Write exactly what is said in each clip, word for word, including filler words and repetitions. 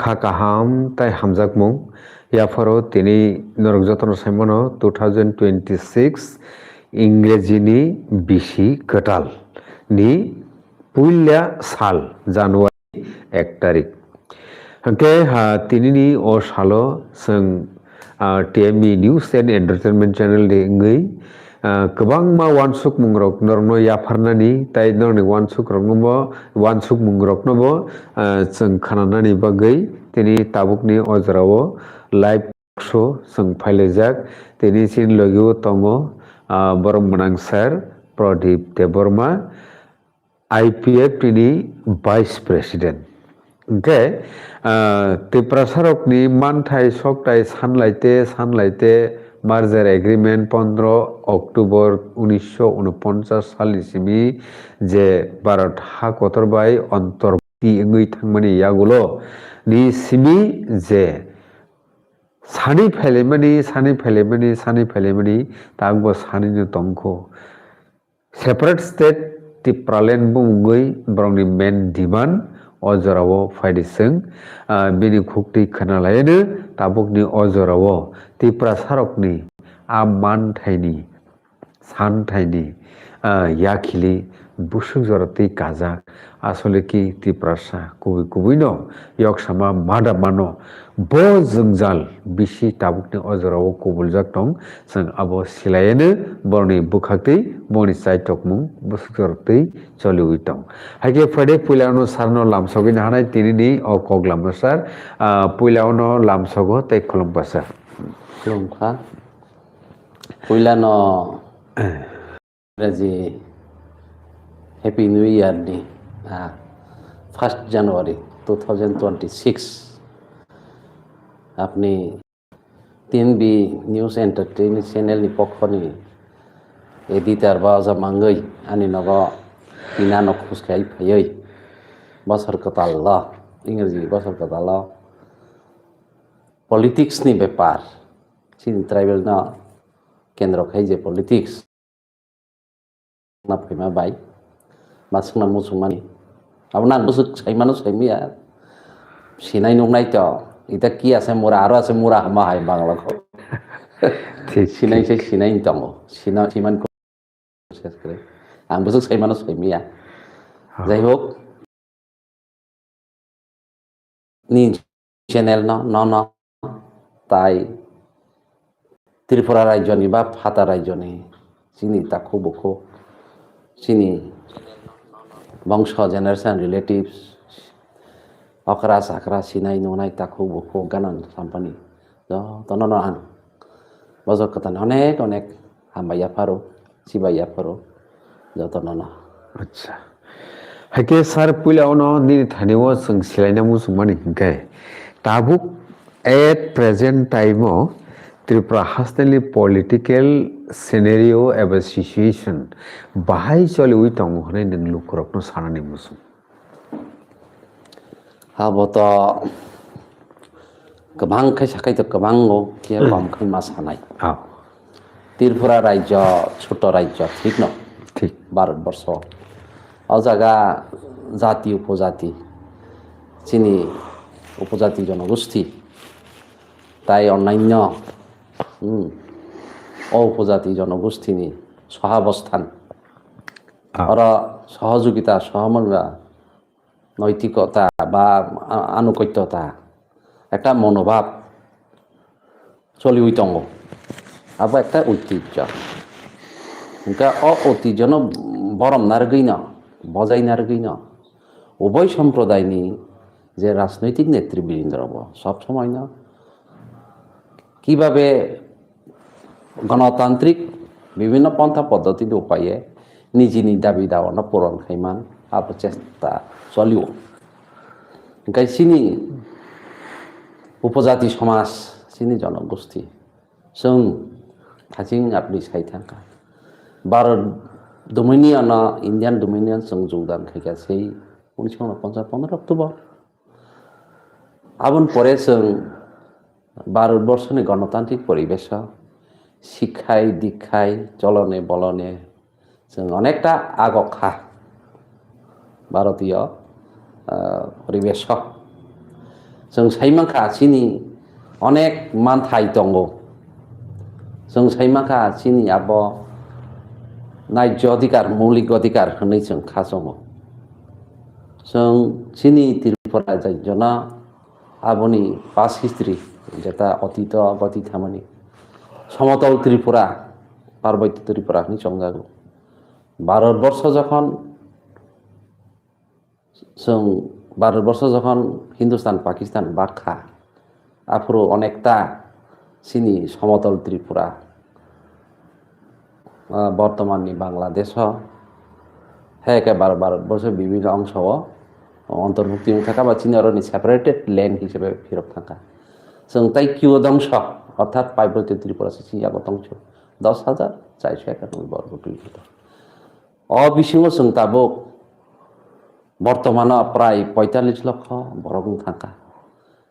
Sa kaham tai hamjakmung. Yapharo tini norok jotono saimano two thousand twenty-six Ingrejini bisi kwtal ni puila sal January ek tarik. Hwnkhe, ha, tinini o salo chwng, ah, T M E News and Entertainment Channel ni wngwi, ah, kwbangma uansukmungrok norokno yapharnani tei norokni uansukroknobo, uansukmungroknobo, ah, chwng khananani bagwi tini tabukni o jorao live show chwng phailaijak. Tini chini logio tongo, ah, borok mwnang sir Pradip Debbarma, I P F T ni Vice President. Hwnkhe, ah, Tiprasarokni manthai soktai sanlaite, sanlaite merger agreement pondro October unisho unoponchas salni simi je Bharat ha kotor bai ontorti wngwi thangmani yagulo ni simi je sani phailaimani, sani phailaimani, sani phailaimani, takbo sanino tongkho. Separate state Tipraland bumungwi borokni main demand o jorao phaidi chwng, ah, bini khuktwi khwnalaiyano tabukni o jorao Tiprasarokni a manthaini, santhaini, ah, yakhili busuk jora twi kajak. Asole ki Tiprasa kubui kubui no yoksama mada mano. Bo jwngjal bisi tabukni o jorao kubuljak tong, chwng abo silaiyano borokni bwkhaktwi boni chaitokmung bwswk jorotwi choliwi tong. Haikhe phaide puila ano sarno lamsogwi nahanai tinini o kok lamno sar, ah, puila ano lamsogo tei khulumkha sir. Khulumkha. Puilano Ingraji Happy New Year ni, ah, first January two thousand twenty-six. Apni T N B News Entertainment Channel ni pokhoni editor ba oja mangwi ani nogo tina no khus khai phaiwi bosor kwtal lo, Ingraji bosor kwtal lo politics ni bepar, chini tribal no kendro khai je politics na phaima bai, ma swngna muchungmani. Abo nang bwswk saimano saimiya. Sinai nuknai to, ita ki ase mura, aro ase mura hama hai Bangla ko. Thik, sinai thik. Se sinai tongo. Sina, siman ko ses kre. Ang bwswk saimano saimiya. Ha. Jai hok, ni channel no, no, no, tai Tripura rajyoni ba phata rajyoni chini takhuk bukhuk, chini bongso, generation, relatives, okra chakra, sinai nunai takhuk bukhuk, ganan sampani jotono no ang bosor kwtalni onek onek hambai yapharo, chibai yapharo jotono no. Acha. Haikhe sir, puila ono nini thani o chwng silaina muchungmani hinkhe, tabuk at present time o Tripura hasteni political scenario eba situation bahai choliwi tongo hwnwi nwng lukurokno sanani muchung? Abo to kwbang khai sakai to kwbang o, khe kom khai ma sanai. Ah. Tripura rajyo, chhoto rajyo, thik no? Thik. Bharat borsho. O jaga jati upojati, chini upojati jonogosti, tai onnanyo, hmm, o upojati jonogostini sohabosthan. Ah. Oro sohojogita, sohamorga, noitikota ba a-, anukoityota, ekta monobhab choliwi tongo. Abo ekta oitijjo. Hwnkhe o oitijjono borom narwgwino, bojai narwgwino, uboi somprodaini je rajnoitik netribrindobo sob somoino kibabe gonotantrik bibhinno pontha poddhoti upaye nijini dabi dawano puron khaiman abo chesta cholio. Hwnkhe chini upojati somaj, chini jonogosti, chwng thaching apni sai thangkha. Bharat Dominion-o, Indian Dominion chwng jogdan khaikha sei unisho ponchas pondro October. Aboni pore chwng Bharat borshoni gonotantrik poribesh-o sikhai, dikhai, cholone, bolone chwng onekta agok kha Bharatiyo, ah, poribesh-o. Chwng sai mankha chini onek manthai tongo. Chwng sai mankha chini abo naijyo adhikar, moulik adhikar hwnwi chwng kha chongo. Chwng chini Tripura rajyono aboni past history, jeta otito goti thamani Somotol Tripura, Parbotyo Tripura hwnwi chongjago. Bharat borsho jokhon Chwng Bharat borsho jokhon Hindustan, Pakistan bakha, aphuru onekta chini Somotol Tripura, ah, bortomanni Bangladesh o, hai khe Bharat, Bharat borsho bibhinno ongso o ontorbukti wngkha, ba chini oroni separated land hisabe phirok thangkha. Chwng tai Kiodongso, orthat Parbotyo Tripura se chini yago tongsu, dos hajar charso ekanoboi borgo kilometer. O bisingo chwng tabuk bortomano prai poitalis lokho borok wng thangkha.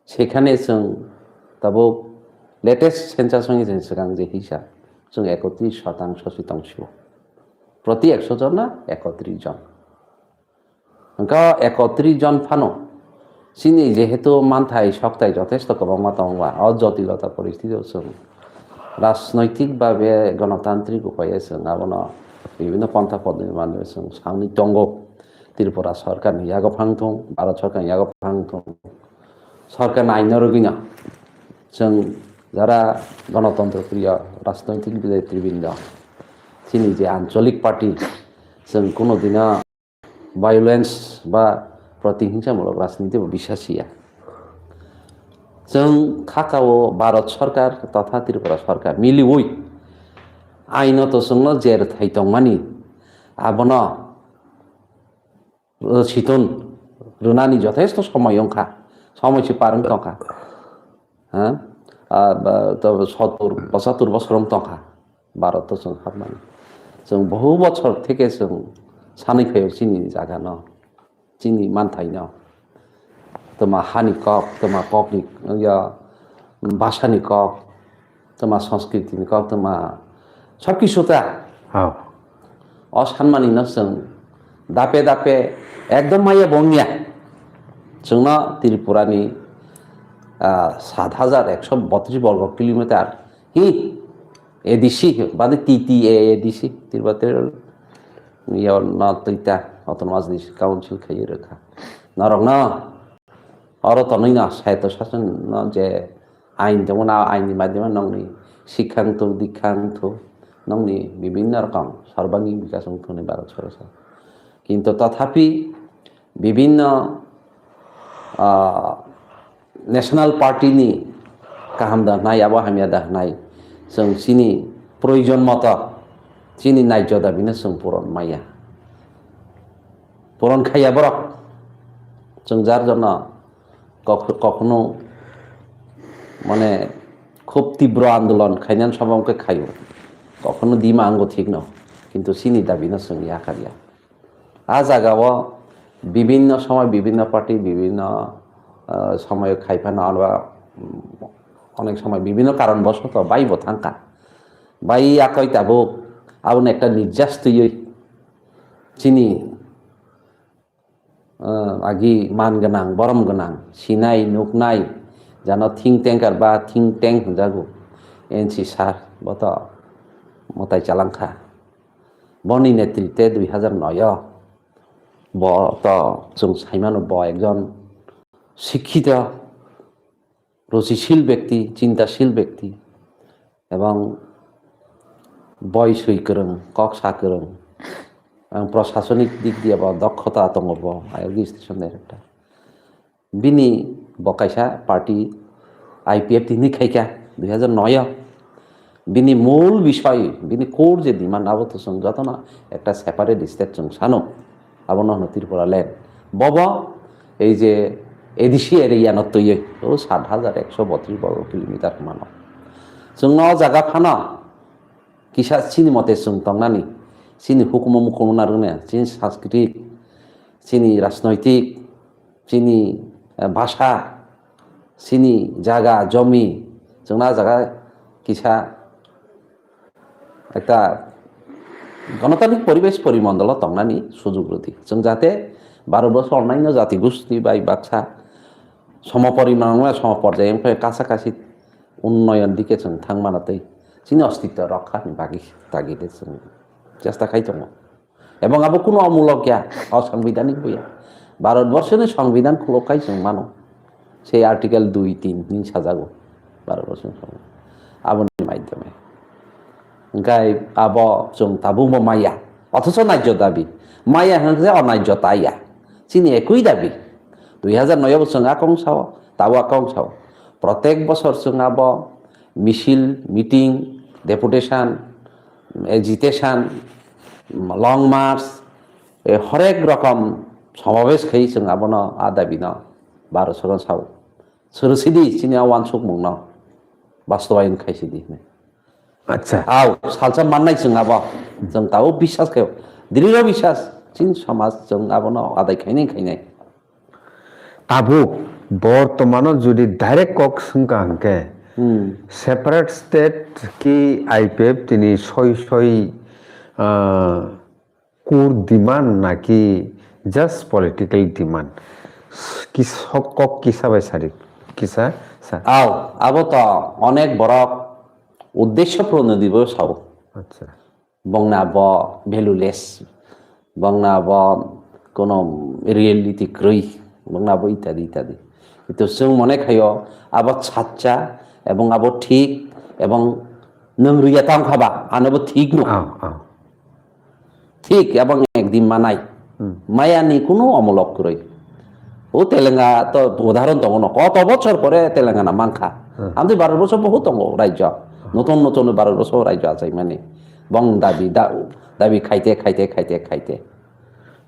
Sekhane chwng tabuk latest census wngwi chwng swkang je hisab, chwng ekotris shotangso se tongsio. Proti ekso jona ekotris jon. Hwnkhe ekotris jon phano chini jehetu manthai soktai jotesto kwbangma tongo ba, o jotilota poristiti o chwng rajnoitik babe gonotantrik upaye chwng abono bibhinno pontha podoni manwi chwng sangwi tongo. Tripura sorkarni yago phang thung, Bharat sorkarni yago phang thung, sorkarni aino rwgwino chwng jara gonotontro priyo rajnoitik netribrindo, chini je ancholik party, chwng kuno dino violence ba protihingsamulok rajniti bo bisasi ya. Chwng khakao Bharat sorkar totha Tripura sorkar miliwi aino to chwngno je rwthai tongmani abono, uh, siton rwnani jothesto somoi wngkha, somoi se par wng tongkha. Ha? Ah, ba, to sottur, pochattur bosor wng tongkha Bharat o chwng hapmani. Chwng bohu bochor theke chwng sanwi phaio chini jaga no, chini manthai no. Twma hani kok, twma kokni, ya, bhasha ni kok, twma sanskriti ni kok, twma sob kisu ta. Hao. O sanmani no chwng dape dape ekdom maya bongya. Chwngno Tripura ni, ah, sat hajar ekso botris borgo kilometer hi A D C, bade T T A A D C, Tripura Territorial, yo no tita Autonomous District Council khai rwkha. Norok no oro tonwi no Swayatto Shasan no je ain tongmani, ain ni madhyame nokni sikha wngthok, dikha wngthok, nokni bibhinno rokom sorbangik bikas wngthokni Bharat Sorkar. Kintu tothapi bibhinno, ah, national party ni kaham da hwnai, abo hamya da hwnai, chwng chini proyojon moto chini naijyo dabino chwng puron maya. Puron khaiya borok. Chwng jar jono kok-, kokno mane khub tibro andolon khainani somo wngkhe khaio. Kokno dima ango thikno. Kintu chini dabino chwng yakarya. A jagao bibhinno somoy bibhinno party bibhinno, ah, somoy khai phano aro, mm, onek somoy bibhinno karon bosoto bai bo thangkha. Bai yakoi tabuk aboni ekta nirjas twiwi chini, ah, agi man gwnang, borom gwnang, sinai, nuknai, jano think tanker ba think tank hwnjago, N C sir, bo to mwtai chalangkha. Boni netritwe dui hajar noi o bo to chwng saimano bo ekjon sikhito, ruchisil bekti, chintasil bekti, ebong boi swi kwrwng, kok sa kwrwng, ang prosasonik dik diya bo dokhota tongo bo, I O G station director. Bini bo kaisa party I P F T hinwi khaikha dui hajar noi o. Bini mul bisoi, bini core je demand abo to chwng jotono ekta separate state chwng sano. Abono hwno Tripura land. Bobo ei je A D C area no twiwi o sat hajar ekso botris borgo kilometer mano. Chwngno o jaga phano kisa chini mote chwng tongnani, chini hukumu mukumu narwknai, chini sanskritik, chini rajnoitik, chini, eh, bhasha, chini jaga, jomi, chwngno ah jaga kisa ekta gonotantrik poribesh porimondolo tongnani sujug rwdi. Chwng jate baro bosor onnaino jati gosti bai baksa Somoporiman wngmaya, somoporjai wngkha, kasa kasi unnoyon dike chwng thang mano tei chini ostitto rokha ni bagwi tagide chwng chesta khai tongo. Ebong abo kuno omulok ya, osangbidanik bo ya. Bharat borso ni sangbidan khulok khai chwng mano. Sei article dui tin hwnwi sajago Bharat borso ni sangbidan. Aboni maidhyome. Hingkhai abo chwng tabukbo maya. Othocho naijyo dabi. Maya hwnkhe onaijyo ta ya. Chini ekui dabi. Dui hazar noi bo chwng akong sao, tabo akong sao. Protek bosor chwng abo misil, meeting, deputation, agitation, long march, e, horek rokom somabesh khai chwng abono a dabino Bharat sorkar sao. Swrwsidi chini a wansukmungno bastobayon khaisidi hwnwi. Acha. Au, salsa mannai chwng abo. Chwng tabo biswas khaio. Drirw biswas. Chini samaj chwng abono adai khainai khainai. Tabuk bortomano jodi direct kok swngkha hwnkhe, Hmm. Separate state ki I P F tini soi soi, ah, core demand naki just political demand? Kis-, kok kisa bai sadi, kisa sa. Au, abo to onek borok uddesho pronodi bo sao. Acha. Bongna bo valueless, bongna bo kono reality kwrwi, bongna bo itadi itadi. Kintu chwng mone khaio abo sacha ebong abo thik ebong nwng rwya tang khaba, ano bo thik no. Ah, ah. Thik ebong ekdin manai. Hmm. Mayani kuno omolok kwrwi. O Telangana to udahoron tongo no. Koto bochor pore Telangana mankha. Hmm. Amtwi Bharat borso bohut tongo rajyo. Notun notun Bharat borso rajyo achaimani. Bong dabi da-, dabi khaite, khaite, khaite, khaite.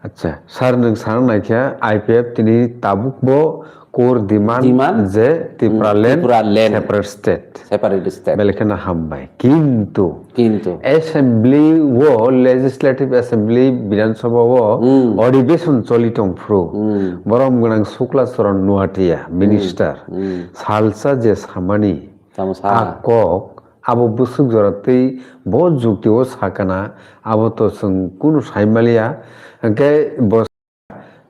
Acha, sir, nwng sana naikha I P F tini tabuk bo core demand Demand? je Tripura Hmm, land Tripura land. separate state. Separate state. Belai kheno hambai. Kintu Kintu. Assembly o, Legislative Assembly, Bidhan Sabha o Hmm. Adhibeshon choli tong phuru. Hmm. Borom gwnang Sukla Charan Noatia, Hmm. Minister. Hmm. Salsa je samani Tamo sa. a kok, abo bwswk jora twi bo jukti o sakana, abo to chwng kunu saimaliya. Hwnkhe bo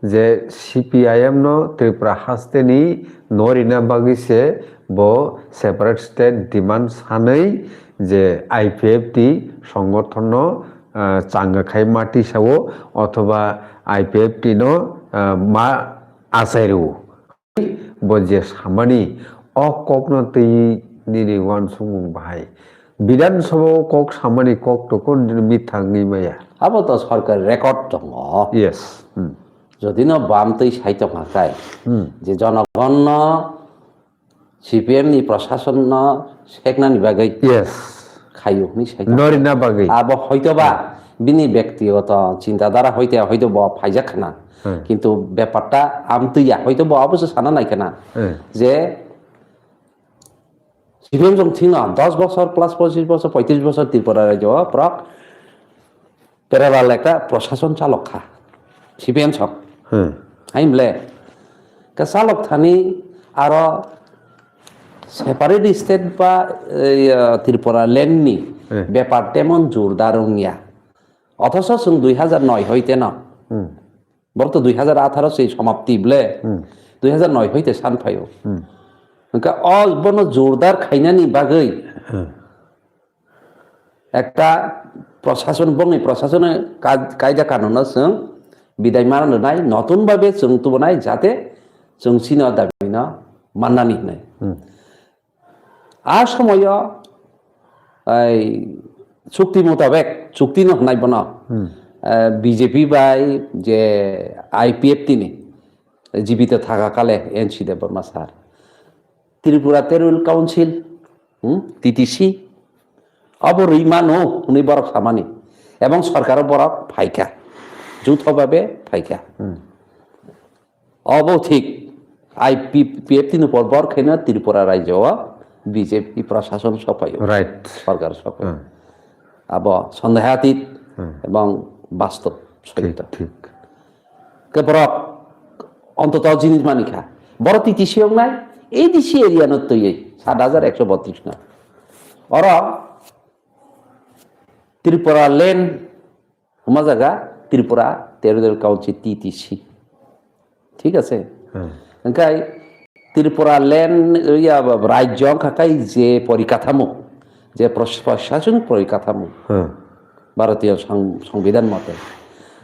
je C P I M no Tripura hasteni no rina bagwi se bo separate state demand sanwi je I P F T songothono, ah, changa khai ma tisao othoba I P F T no, ah, ma achai rwo. Bo je samani o kokno twi nini uansukmung bahai. Bidhan Sabha o kok samani kok to kon dino mitha wngwi maya. Abo to sorkar record tongo. Yes. Hmm. Jodi no bam twi sai tongkha kai, Hmm. je jonogon no C P M ni prosason no seknani bagwi Yes. khaio hwnwi sai tongkha. Norina bagwi. Abo hoito ba bini bektigoto chintadara hoite hoito bo phaijak khna. Hmm. Kintu beparta amtwi ya hoito bo abo se sana nai khna Hmm. je C P M jong thina dos bosor plus pochis bosor, poitris bosor Tripura rajyo o borok parallel ekta prosason chalok kha, C P M song. Hmm. Hai mle, ka chalok thani aro separate state ba, eh, Tripura land ni Hmm. bepar temon jordar wngya. Othocho chwng dui hazar noi hoite no. Hmm. Borok to dui hazar atharo se somapti ble. Hmm. Dui hazar noi hoite san phaio. Hmm. Hwnkhe o bono jordar khainani bagwi Hmm. ekta prosason, bongni prosason ka-, kaida kanunno chwng bidai ma rwnai, notun babe chwng tubunai, jate chwng chini o dabino mannani hwnwi. Hmm. A somoyo, ai, chukti mutabek, chukti no hwnai bono, Hmm. eh, B J P bai je I P F T ni jibito thaka kale N C Debbarma sir. Tripura Territorial Council, hmm, T T C, abo rwi mano hwnwi borok samani. Ebong sorkaro borok phaikha. Jutho babe phaikha. Hmm. Obo thik, I P F T ni por bor khaina Tripura rajyo o B J P prosason sokphaio. Right. Sorkar sokphaio. Hmm. Abo sondehatit Hmm. ebong bastob Thik, soito. Thik. Ke borok ontoto jinis manikha. Borok T T C wngnai, A D C area no twiwi, sat hajar ekso botris no. Oro Tripura land Huma jaga Tripura Territorial Council, T T C. Thik ase? Hmm. Hingkhai Tripura land, iya, rajyo wngkha khe je porikatamo, je pros-, prashasonik porikatamo, Hmm. Bharatiyo Sang-, Songbidan mote,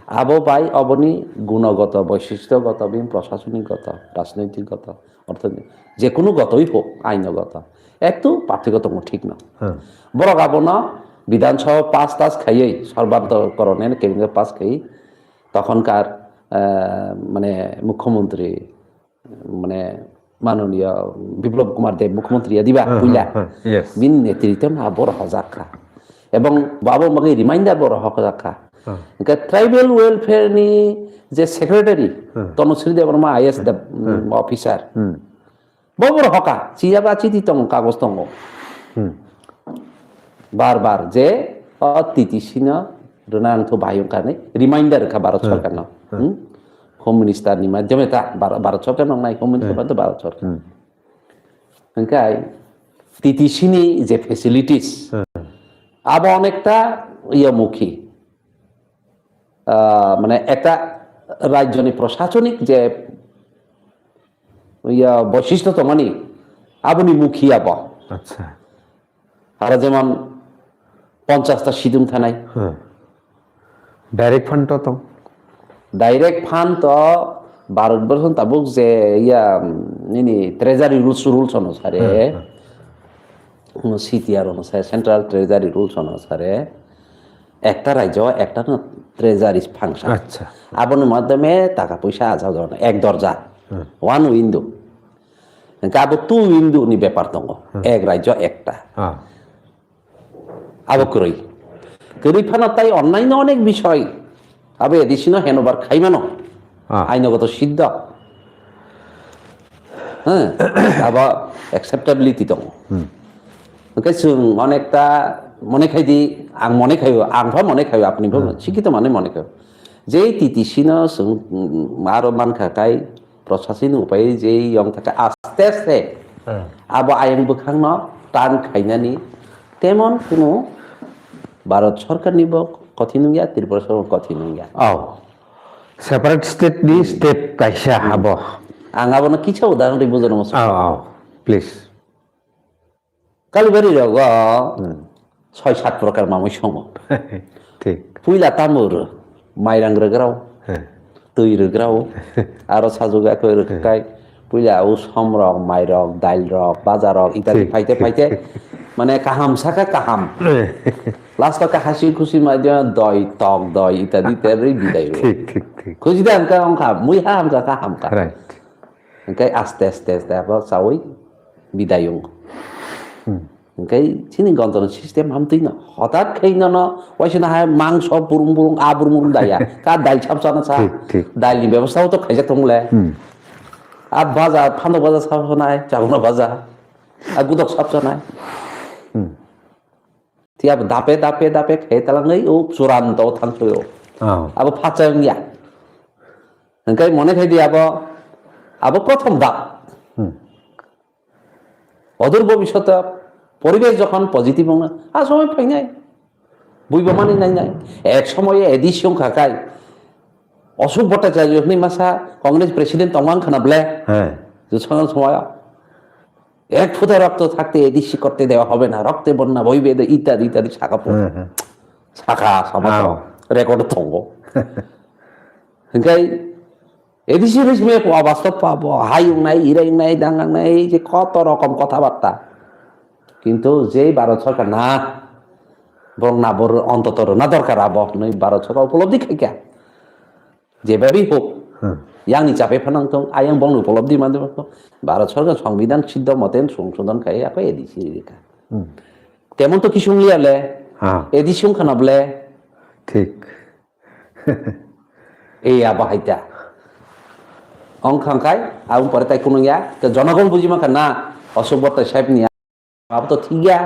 abo bai oboni gunogoto, boisistyogoto, bini prashasonik goto, rajnoitik goto, orthonoitik, jekunu gotoi hok, ainogoto, ektu parthigo tongo, thik no. Hmm. Borok abono Bidhan Sabha pass tas khaiwi, Sarbanto Koron ene cabinet pass khaiwi, tokhonka, eh, mane, mukhyamantri, mane, manoniya Biplab Kumar Deb mukhyamantri ya diba, Hmm, puila. Hmm, hmm, yes. Bini netritwno borok hojak kha. Ebong abo bagwi reminder borok hojak kha. Hmm. Hwnkhe tribal welfare ni je secretary, Hmm. Tanusri Debbarma I A S Hmm. Deb-, Hmm. officer. Hmm. Bo borok hoka, chiyaba chiti tongo, kagoj tongo. Hmm. Bar bar je o T T C no rwna ang tho bahai wngkha hinwi reminder wngkha Bharat Hmm. Sarkar no. Hmm. Hmm? Home Minister ni madhyome ta Bhar-, Bharat Sarkar no nai Home Minister Hmm. ba to Bharat Sarkar. Hmm. Hwnkhe T T C ni je facilities, Hmm. abo onekta iya mukhi. Ah, mane ekta rajyoni prashasonik je iya boisistyo tongmani, aboni mukhi abo. Acha. Aro jemon ponchash ta sidung thanai. Hmm. Direct fund to tong? Direct fund to Bharat borson tabuk je iya, nini treasury rules, rules ono sare. Hmm, hmm. Ono C T R ono sare, Central Treasury Rules ono sare. Ekta rajyo, ekta no treasury function. Acha. Aboni madhyome taka poisa aja jona, ek dorja. Hmm. One window. Hwnkhe abo two window ni bepar tongo. Hmm. Ek rajyo ekta. Ah. Abo kwrwi. Kwrwi phano tai onnaino onek bisoi. Abo A D C no handover khaimano. Ah. Ainogoto siddho. Heh, abo acceptability tongo. Hmm. Hwnkhe chwng onekta mone khai di, ang mone khaio, ang pha mone khaio, apni pha Hmm. sikito mane mone khaio. Je T T C no chwng, mm, aro mankha kai, prosasini upai je yong thaka aste aste Hmm. abo ayang bwkhangno tan khainani temon kunu Bharat Sarkar ni bo kothi nungya, Tripura Sarkar kothi nungya. Oh. Separate state ni state kaisa abo. Ang abono kisa udahoron twi bujana muchung. Oh, oh. Please. Kalibari rogo Hmm. soi sat prokar mamui songo. Thik. Puila tamur, mairang rwgrao, Heh. twi rwgrao, aro sajwk ya koi rwkhai, puila o som rok, mai rok, dail rok, baja rok, itadi Thik, phaite thik, phaite, thik. Mane kaham saka kaham. Last o khe hasi khusi mai dia doi, tok doi, itadi terwi bidai rw. Thik, thik, thik. Khusi da hamka hamka, mui ha hamka kha hamka. Right. Hingkai aste aste aste abo chawi bidai wng. Hmm. Hingkai chini gontona system hamtwi no. Hotat khai no no, waisa no hai mangso burung burung, a burung burung daya. Ka dail sap sana sa. Thik, thik. Dail ni bebostha o to khaijak tong le. Hmm. A baja, phano baja sap sanai, chaguna baja. A gudok sap sanai. Hmm. Tei abo dape, dape, dape khe talangwi o churanto thangsoio. Oh. Abo phacha wngya. Hingkai mone khai di abo, abo prothom dap. Hmm. Odor bobishoto poribesh jokhon positive wngna, a somoi phainai. Buibo mani nainai. Ek somoye A D C wngkha kai. Ashok Bhattacharya hinwi masa Congress president tongma wngkha na ble? Hai. Jwswng somoyo. এক ফোঁটা রক্ত থাকতে এডিসি করতে দেওয়া হবে না, রক্তে বন্যা বইবে দে, ইত্যাদি ইত্যাদি saka po. Hmm, hmm. Saka sama Oh. to record tongo. Hingkai A D C regime po abastop pa bo, hai wngnai, irai wngnai, dangang nai, je koto rokom kotha batta. Kintu je Bharat Sarkar na, borok na bor ontoto rwna dorkar abo, hinwi Bharat Sarkar upolobdi khaikha. Jebabi hok, Hmm. yang ni chapai phanang tong, ayang bong upolobdi mande bok. Bharat Sarkar Songbidan siddho mote songsodhon khai, ako A D C rikha. Hmm. Temon to kisu wngya le, Ha. A D C wngkha na ble. Thik. Ei abo hai ta. Ong khang khai, aboni pore tai kunung ya, ke jonogon buji mankha na, Ashok Bhatta sahib ni. Abo to thik ya.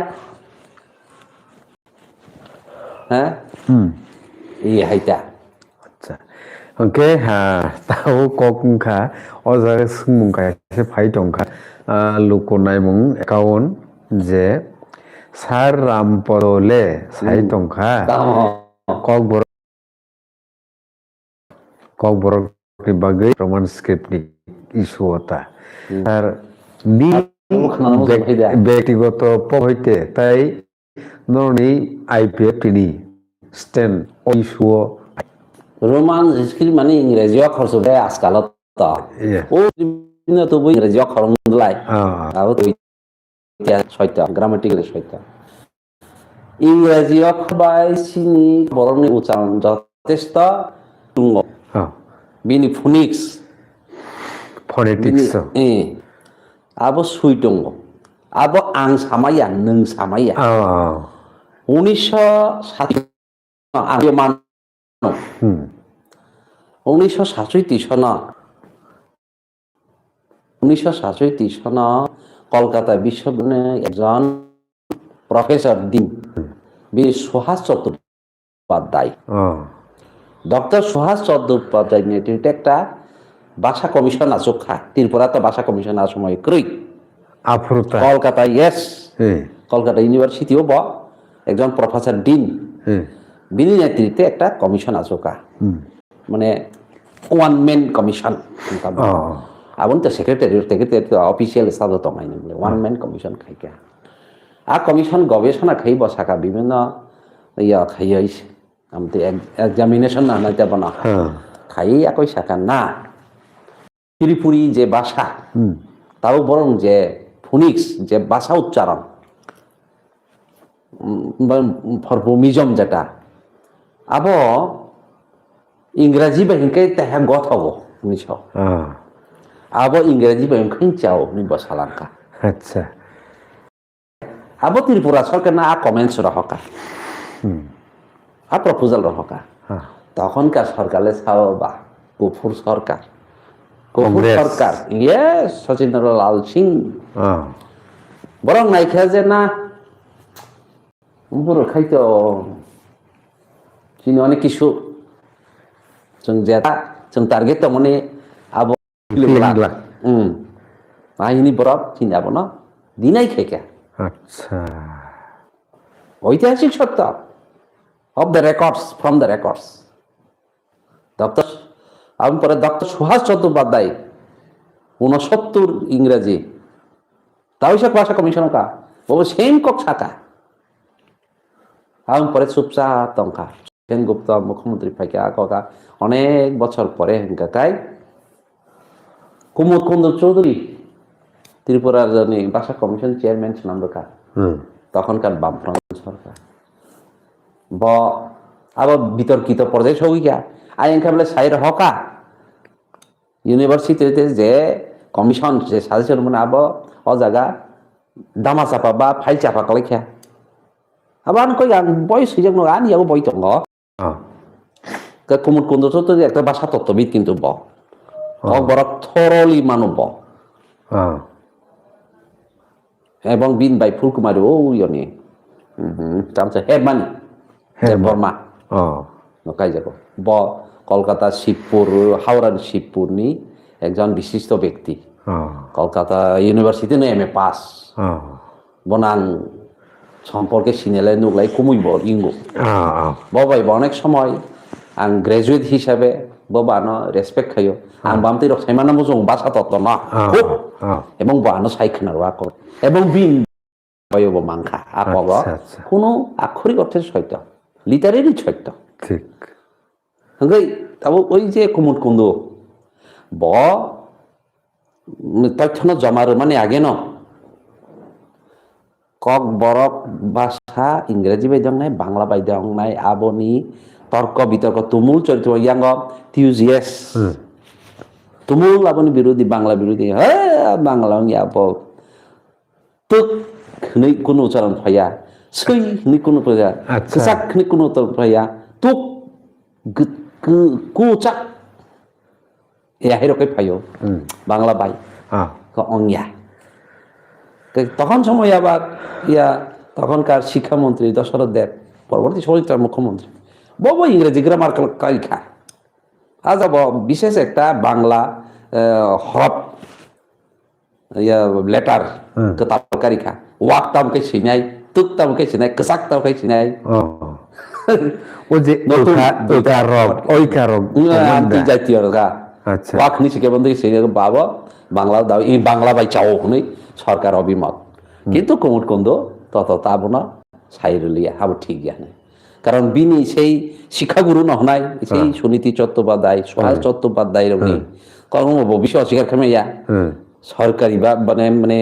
Ha? Hmm. Iya hai ta. Acha. Hwnkhe, ha, tao kok wngkha, o jaga swngmung kaisa phai tongkha. Ah, luku naimung account je Sir Rampodo le sai Hmm. tongkha. Tamo. Kokborok Kokborok ni bagwi Roman script ni issue o ta. Hmm. Sir, Ni Abo khwnana muchung bek-, khaida. Bektigoto pok hoite tai norni I P F T ni stand o issue o. Roman script mane Ingreji okhor se bai ajkal o to. Yes. O script no to bo Ingreji okhor wng lai. Ah. Abo to soito, grammatical soito. Ingreji okhor bai chini borokni ucharon jotesto tongo. Ah. Bini phonics. Phonetics. Bini, eh, abo sui tongo. Abo ang samaya, nwng samaya. Ah. Unisho sat ang mano. Hmm. Unisho satsoiti sono, unisho satsoiti sono Kolkata Biswabidhyalaya ekjon professor din, bini Suhas Chattopadhyay. Oh. Doctor Suhas Chattopadhyay netrite ekta bhasha commission achuk kha. Tripura to bhasha commission a somoi kwrwi. Aphuru ta. Kolkata, yes. Hmm. Kolkata University o bo ekjon professor din. Hmm. Bini netrite ekta commission achuk kha. Hmm. Mane one man commission. Oh. Aboni to secretary, secretary to official status tong ai nang. One man commission khai kha. A commission gobesona khai bo saka bibhinno ya khai oi. Amtwi ex-, examination na nai tebo na. Ha. Khai akoi saka na. Tripuri je bhasha. Hmm. Tabo borong je phonics je bhasha uchcharon. Mm, ba, morphemism jeta. Abo Ingreji bai hingke teha gothogo, hwnwi so. Ah. Abo Ingreji bai hingke chao, hwnwi bo salangkha. Acha. Abo Tripura sorkar na a comments rohoka. Hmm. A proposal rohoka. Ha. Tokhon ka sorkar le sao ba, kuphur sorkar. Kuphur Congress. Sorkar. Yes, Sachin Lal Singh. Ah. Borok naikha je na, boro khai to chini onek kisu. Chwng jeta, chwng target tongmani abo Phi glak. Glak. Hmm. Ahini borok chini abono deny khaikha. Acha. Oitihasik sotto. Of the records, from the records. Doctor, aboni pore Doctor Suhas Chattopadhyay, unosottor Ingreji. Tauisa bhasha commission ka, bo same kok saka. Aboni pore chupchap tongkha. Sen Gupta mukhyamantri phaikha, a kokha onek bochor pore hwnkha kai Kumud Kundur Chowdhury Tripura rajani bhasha commission chairman swnam rwkha. Hmm. Tokhon kar Bamfront sorkar. Bo abo bitorkito porjai sogwi kha. Ayang khe bole sai rohoka. University te je commission je suggestion mane abo o jaga dama chapa ba file chapa kwlai kha. Abo ang koi ang boi swijak no ani yago boi tongo. Ah. Ke Kumud Kundur Chowdhury ekta bhasha tottobid kintu bo. Ah. O borok thoroughly mano bo. Ah. Ebong bin bai Phulkumari o yoni. Mhm. Tamsa Hermani. Hermani. Debbarma. Oh. No kaijago. Bo Kolkata Shibpur, Howrah ni Shibpur ni ekjon bishisto bekti. Oh. Kolkata University no M A pass. Oh. Bo nang somporke sinelai nuklai kumui bo ingo. Ah, ah. Bo bai bo onek somoi ang graduate hisabe bo bano respect khayo. Ang Ah. bamtwi rok saimano mujung basa totto no. Ah, Huk. Ah. Ebong bo ano sai khna rwa ko. Ebong bin bayo bo mankha. A kobo Acha, acha. Kuno akhorik orthe soito. Literary soito. Thik. Hwnkhe abo oi je Kumud Kundur bo tothono joma rwmani ageno Kokborok bhasha Ingreji bai de wngnai, Bangla bai de wngnai, aboni torko bitorko tumul choli tongo, yango T U G S. Hmm. Tumul aboni birodhi, Bangla birodhi. He, Bangla wngya bo. Tuk hwnwi kunu ucharon phaiya. Swi hwnwi kunu phaiya. Acha. Kwchak hwnwi kunu ucharon phaiya. Tuk gw-, gw-, kwchak. Ya, hai rok khe phaio. Hmm. Bangla bai. Ah. Khe ongya. Tei tokhon somoy abar, ya, tokhon kar Shikkha Montri Dasarath Deb, porborti somoy ta Mukhyamantri. Bo bo Ingreji grammar kal-, kai kha. Aja bo bishesh ekta Bangla, eh, horop, ya, letter Hmm. kwtal kari kha. Wak tam khe sinai, tuk tam khe sinai, kwchak tam khe sinai. Oh. O je Notun uka, uka rok, oika rok, Notun amtwi jatiyo rok kha. Acha. Wak hwnwi se kebo twi se babo Bangla da, i Bangla bai chao hwnwi sorkar obimat. Hmm. Kintu Kumut Kundu toto tabono sai rwliya, habo thik ya hwnwi. Karon bini sei sikha guru no hwnai, sei Hmm. Suniti Chattopadhyay, Suhas Hmm. Chattopadhyay rokni Hmm. kormo bo bisi oswikar khaimaya. Hmm. Sorkari ba, mane, mane,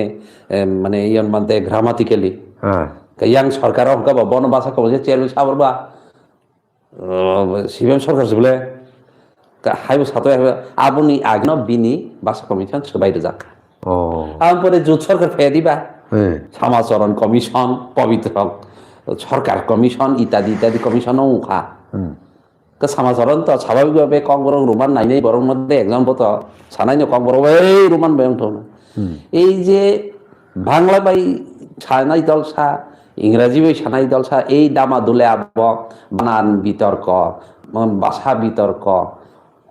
em, mane, iyan mante grammatically. Hmm. Ka yang sorkar o hwnkha ba, bono basa kabo je chairman sabor ba, uh, C P M sorkar se bole. Ka haibo satoi haibo, aboni agno bini basa commission swbai rijak. Oh. Ang pore jut sorkar phedi ba. Hmm. Samacharan commission, pabitra sorkar commission, itadi, itadi commission no wngkha. Hmm. Ke samacharan to swabhabik bhabe kokborok roman nainai borok no de exam bo to sanai no kokborok bai roman bai wngthok na. Hmm. Ei je Bangla bai sanai dol sa, Ingraji bai sanai dol sa, ei dama dule abo banan bitorko, basa bitorko,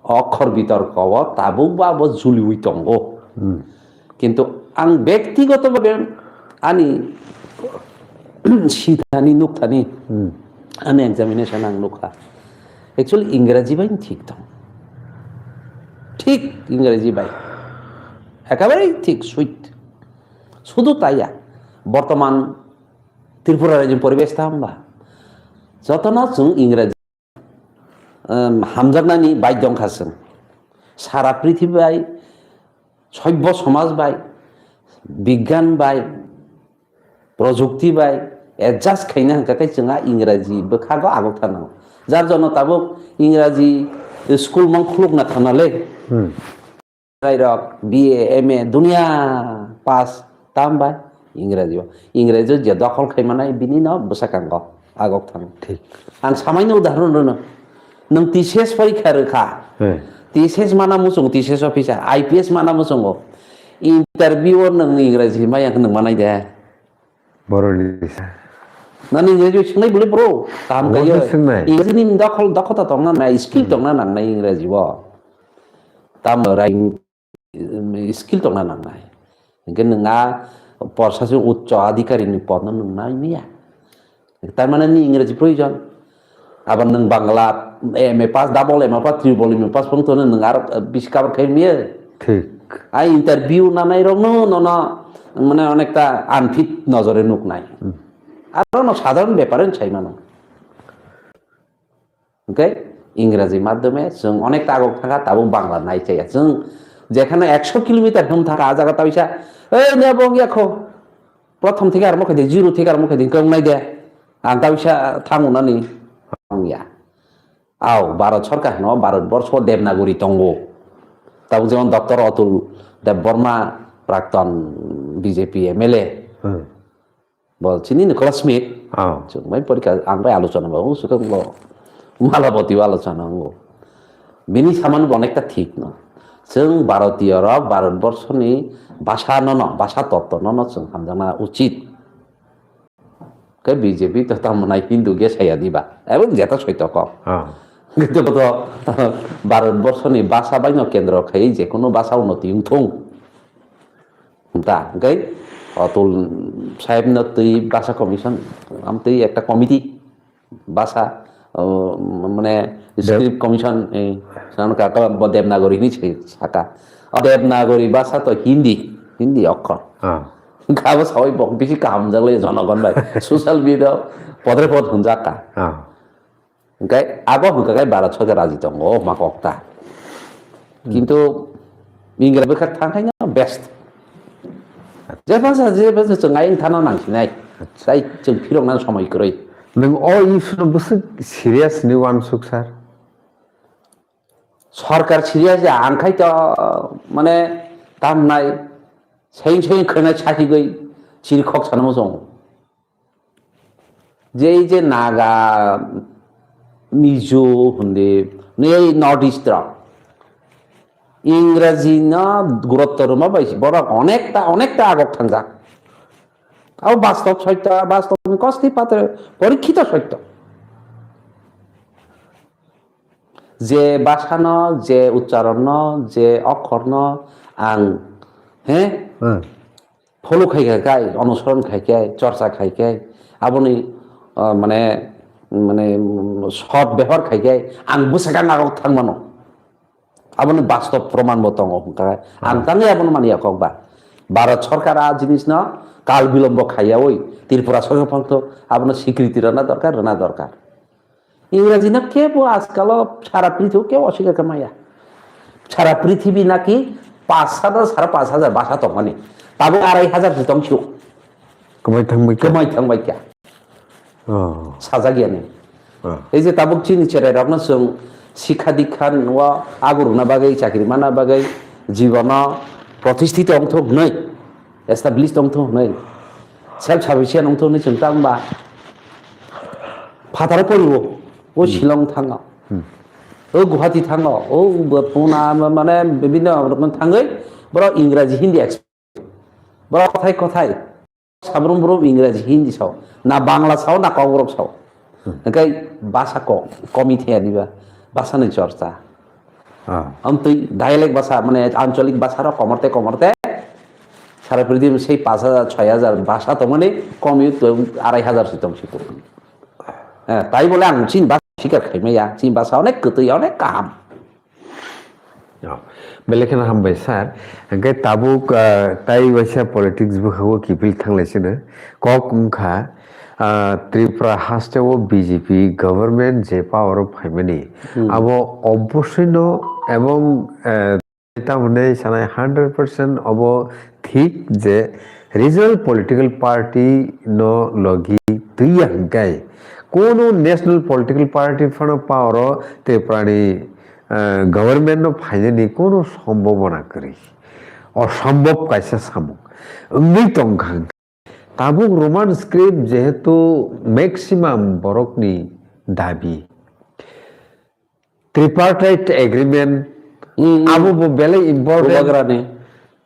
okhor bitorko o tabuk ba abo juliwi tongo. Hmm. Kintu ang bektigoto bhabe ani sithani nukthani Hmm. ani examination ang nukha. Actually Ingraji bai thik tong. Thik Ingraji bai. Ekabare thik sweet. Sudu taiya. Bortoman Tripura rajyoni poribesh ta hamba. Jotono chwng Ingraji, um, hamjaknani bai dongkha chwng. Sara prithibi bai, soibbo somaj bai, bigyan bai, projukti bai adjust khaina hwnkha khe chwngha Ingraji bwkhago agok thana. Jar jono tabuk Ingraji school mang khulukna thana le. Hmm. Rok B A, M A dunia pass tam bai Ingraji o. Ingraji o je dokhol khai manai bini no bwsakang o agok thang. Thik. Ang samaino udahoron rwno. Nwng T C S porikha rwkha. Hmm. T C S mana muchungo, T C S officer, I P S mana muchungo. Interview o nwng Ingraji maya nwng manai de. Boroni sa. Nani Ingraji bai swngnai bwle bro. Kaham kaiyo. Boroni swngnai. Ingraji ni dokhol, dokhota tongna nai, skill Hmm. tongna nangnai Ingraji o. Tam rai skill tongna nangnai. Hingke nwng a porsa se uchcho adhikari ni pod no nwng nai miya. Tar mane ni Ingraji proyojon. Abar nwng Bangla M A pass, double M A pass, triple M A pass phone tono nwng aro bisi cover khai miya. Thik. A interview nanai rok no, no, no, mane onekta unfit nojore nuk nai. Hmm. Aro no sadharon bepar sai mano. Hwnkhe Ingraji madhyome chwng onek tago thangkha, tabuk Bangla nai chaya. Chwng jekhane ekso kilometer hwn thangkha, a jaga ta bisa, "Ei, ne bo wngya kho. Prothom theke armo khaidi, zero theke armo khaidi, hwnkhe wngnai de. Ang ta bisa thango nani." Wngya. Au, Bharat Sarkar hwno, Bharat Borsho Devanagari tongo. Tabuk jemon Doctor Atul Debbarma, prakton B J P M L A. Hmm. Bo chini ni classmate. Oh. Chwng bai porikha, ang bai alochona ba, o swkang bo Malabati o alochona wngo. Bini samani bo onekta thik no. Chwng Bharatiyo rok Bharat Borso ni bhasha no no, bhasha totto no no chwng hamjakna uchit. Khe B J P to tamo nai Hindu ge saya diba. Ebong jeta soito kok. Oh. Kintu bo to Bharat Borso ni bhasha bai no kendro khai je kono bhasha unnoti wngthung. Ta, hwnkhe Atul saheb no twi bhasha commission, am twi ekta committee bhasha, uh, mane De- script commission, eh, sanano ka, ka bo Devanagari hinwi se saka. O Devanagari bhasha to Hindi, Hindi okhor. Ah. Hwnkhe abo sawi bo bisi kaham jak lai jonogon bai. Social media podre pod hwnjak ka. Ah. Hwnkhe abo hwnkha khe Bharat Sarkar raji tongo, o hwma kok ta. Hmm. Kintu Ingra bwkha thang khai no best. Jepha sa, jepha sa chwng ayang thana nang sinai. Acha. Tai chwng phirok nang somoi kwrwi. Nwng o issue no bwswk serious ni uansuk sir? Sarkar serious ya, ang khai to, mane, tam nai, saying saying khwna sakigwi, chiri khok sana muchung. Je ei je Naga, Mizo hwnde, nui ei North East rok. Ingraji no gurutto rwma bai borok onekta, onekta agok thangjak. Abo bastob sotto, bastob ni kosti patre porikhito sotto. Je bhasha no, je uchcharon no, je okhor no ang, he? Hmm. Follow khai kha kai, onusoron khai kai, chorcha khai kai, aboni, ah, mane, mane, mm, sot bebohar khai kai, ang bwsakang agok thang mano. Aboni bastob proman bo tongo hwnkha. Ang tangwi abono mani ya kok ba. Bharat sarkar a jinis no kal bilombo khaiyawi Tripura sarkar phang to abono sikriti rwna dorkar, rwna dorkar. Ingraji no kebo ajkalo sara prithibi kebo oswikar khe maya. Sara prithibi naki pash hajar, sare pash hajar bhasha tongmani. Tabuk arai hajar se tong sio. Kwmai thangbai kha. Kwmai thangbai kha. Oh. Sajak yani. Oh. Ei je tabuk chini cherai rokno chwng sikha dikha o aguruna bagwi, chakri mana bagwi, jibono protistito wngthok hwnwi, established wngthok hwnwi, self sufficient wngthok hwnwi chwng tang ba phataro poriwo, o Hmm. Shillong thango, Hmm. O Guwahati thango, o bo-, puna ma-, mane bibinno rokno thangwi borok Ingraji Hindi expert, borok kothai kothai. Sabrum brum Ingraji Hindi sao, na Bangla sao, na Kokborok sao. Hmm. Hingke basa ko-, komi thaya diba, basa ni chorcha. Ah. Amtwi dialect basa, mane ancholik basa rok komorte komorte, sara prithibi sei pash hajar, choi hajar basa tongmani, komi to arai hajar si tong si. Eh, tai bole ang chini basa sikar khaimaya, chini basa onek kwtwi, onek kaham. Oh, belai kheno hambai sir. Hingke tabuk, ah, tai waisa politics bwkhago kiphil thanglai sino. Kok wngkha, ah, Tripura haste o B J P government je power o phaimani, Hmm. Abo obosoi no ebong, eh, tamoni sanai hundred percent obo thik je regional political party no logi twiya hingkai kono national political party phano power o Tripura ni, eh, government no phainani kono sombobona kwrwi. Osombhob kaisa samung wngwi tongkha hingkha. Tabuk Roman script jehetu maximum borokni dabi. Tripartite agreement, Hmm, hmm. Abo bo belai important. Bubagrani.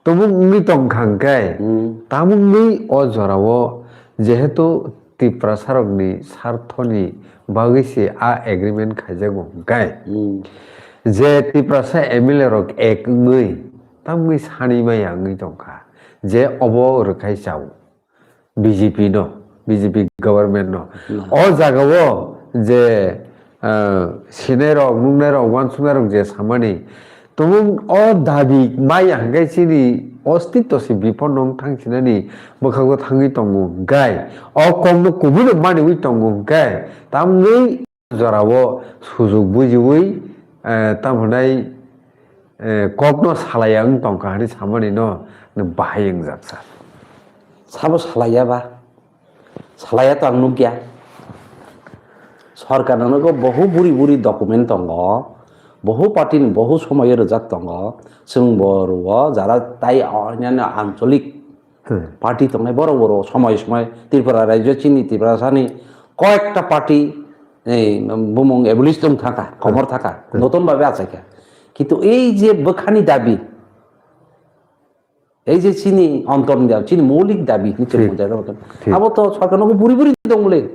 Tabuk wngwi tongkha hingkhe, Hmm. Tabuk wngwi o jorao jehetu Tiprasarokni sarthoni bagwi se a agreement khaijago hingkhe, Hmm. Je Tiprasa M L A rok ek wngwi, tamwi sanwi maya wngwi tongkha, je obo rwkhai chao. B J P no, B J P government no. Hmm. O jagao je, ah, sinai rok, nuknai rok, uansuknai rok je samani, tumung o dabi maya hingke chini ostitto se biphang nong thang sinani bwkhago thangwi tongo hingkai, o kokno kubui no maniwi tongo hingkai, tamni jorao sujuk bujiwi, eh, tamo hwnai, eh, kokno salaiya wng tongkha hwnwi samani no, no bahai wngjak sa. Sabo salaiya ba? Salaiya to ang nukya. Sorkar no nogo bohu buri buri document tongo, bohu party ni bohu somoyo rwjak tongo, chwng bo rwo jara tai onyanyo ancholik Hmm. Party tongnai borok borok somoi somoi Tripura rajyo chini Tiprasani koyekta party, eh, bumung abolish tong thaka, komor thaka, Hmm. Notun babe achaika. Kintu ei je bwkhani dabi, ei je chini ontorni dabi, chini moulik dabi, ni Thik. Thik. Abo to sorkar nogo buri buri tongmole.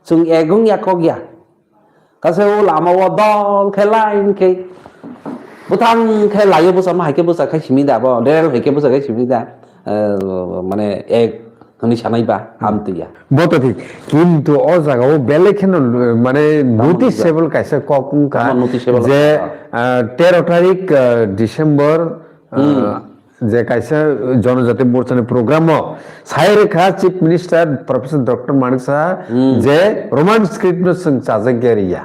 Chwng egong ya kok ya. Kaisa o lama o dol khe line khe bwthang khe laio bwsa ma hai khe bwsa khai simi da bo rel hai khe bwsa khai simi da, eh, mane ek hwnwi sanai ba Hmm. Amtwi ya. Bo to thik, kintu o jaga o belai kheno, eh, mane Tamo noticeable kaisa kok wngkha tamo noticeable je, kha. Ah, tero tarik, ah, December, ah, Hmm. Je kaisa Jonojati Morchani program o sai rwkha Chief Minister Professor Doctor Manik Saha Hmm. je Roman script no chwng chajak ya riya.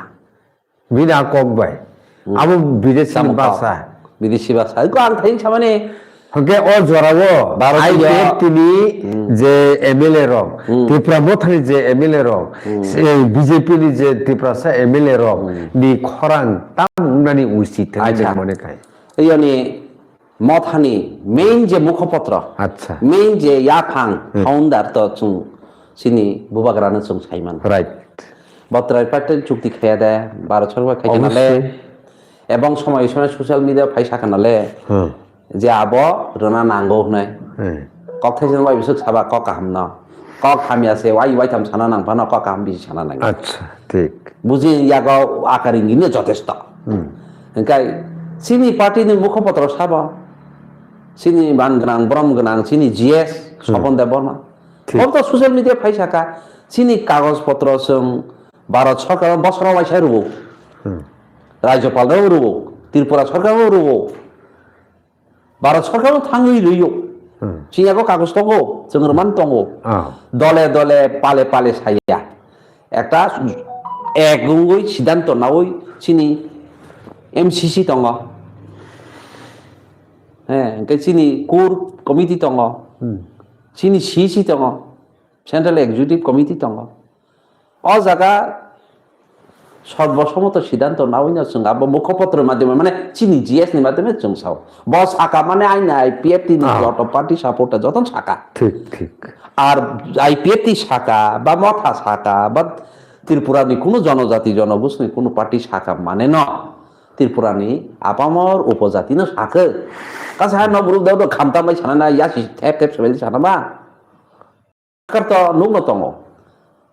Bini a kok bai. Hmm. Abo bidesi ni Tamo kok. Basa. Bidesi basa. Ko ang thain samani. Hwnkhe o jorao Bharat I P F T ni Hmm. je M L A rok, Hmm. Tipra Mothani je M L A rok, Hmm. se B J P ni je Tiprasa M L A rok Hmm. ni khorang tam wngnani usi thani Acha. Mone khai. Yoni Mothani main je mukhopotro, Acha. Main je yaphang Hmm. Founder to chwng chini bubagrano chwng saimano. Right. Botrai patel chukti khaya de, Bharat sorkar khai Obviously. Nale, ebong somoi somoi social media phai sakha nale, Hmm. Je abo rwna nango hwnwi. Hmm. Kok thaisa bai bisuk saba kok kaham no. Kok hamya se wai wai tham sana nang phano kok kaham bisi sana nang. Acha, thik. Buji yago akari ngini jotesto. Hmm. Hingkai chini party ni mukhopotro sabo. Chini ban gwnang, borom gwnang, chini G S, Hmm. Sopon Debbarma. Thik. Obo to social media phai saka. Chini kagoj potro chwng Bharat sorkar bosoro waisa rwo. Hmm. Rajyapal rok rwo. Tripura sarkar o rwo. Bharat sarkar o thangwi rwo. Hmm. Chini yago kagoj tongo, chwng rwmani tongo. Ah. Dole dole pale pale saya. Ekta ek wngwi siddhanto nawi chini M C C tongo. He, hwnkhe chini core committee tongo. Hmm. Chini C C tongo. Central Executive Committee tongo. O jaga sorbosomoto siddhanto nawi no chwng abo mukhopotro madhyome, mane chini G S ni madhyome chwng sao. Bo saka mane aini I P F T ni Ah. joto party supporter joto saka. Thik, thik. Ar I P F T saka, ba Motha saka, ba Tripura ni kunu jonojati jonogosti ni kunu party saka mane no. Tripura ni apamor upojati no saka. Kasa hai no buruk dao do khamtam bai sana na, ya si thep thep sebel sana ba. Kar to nukno tongo.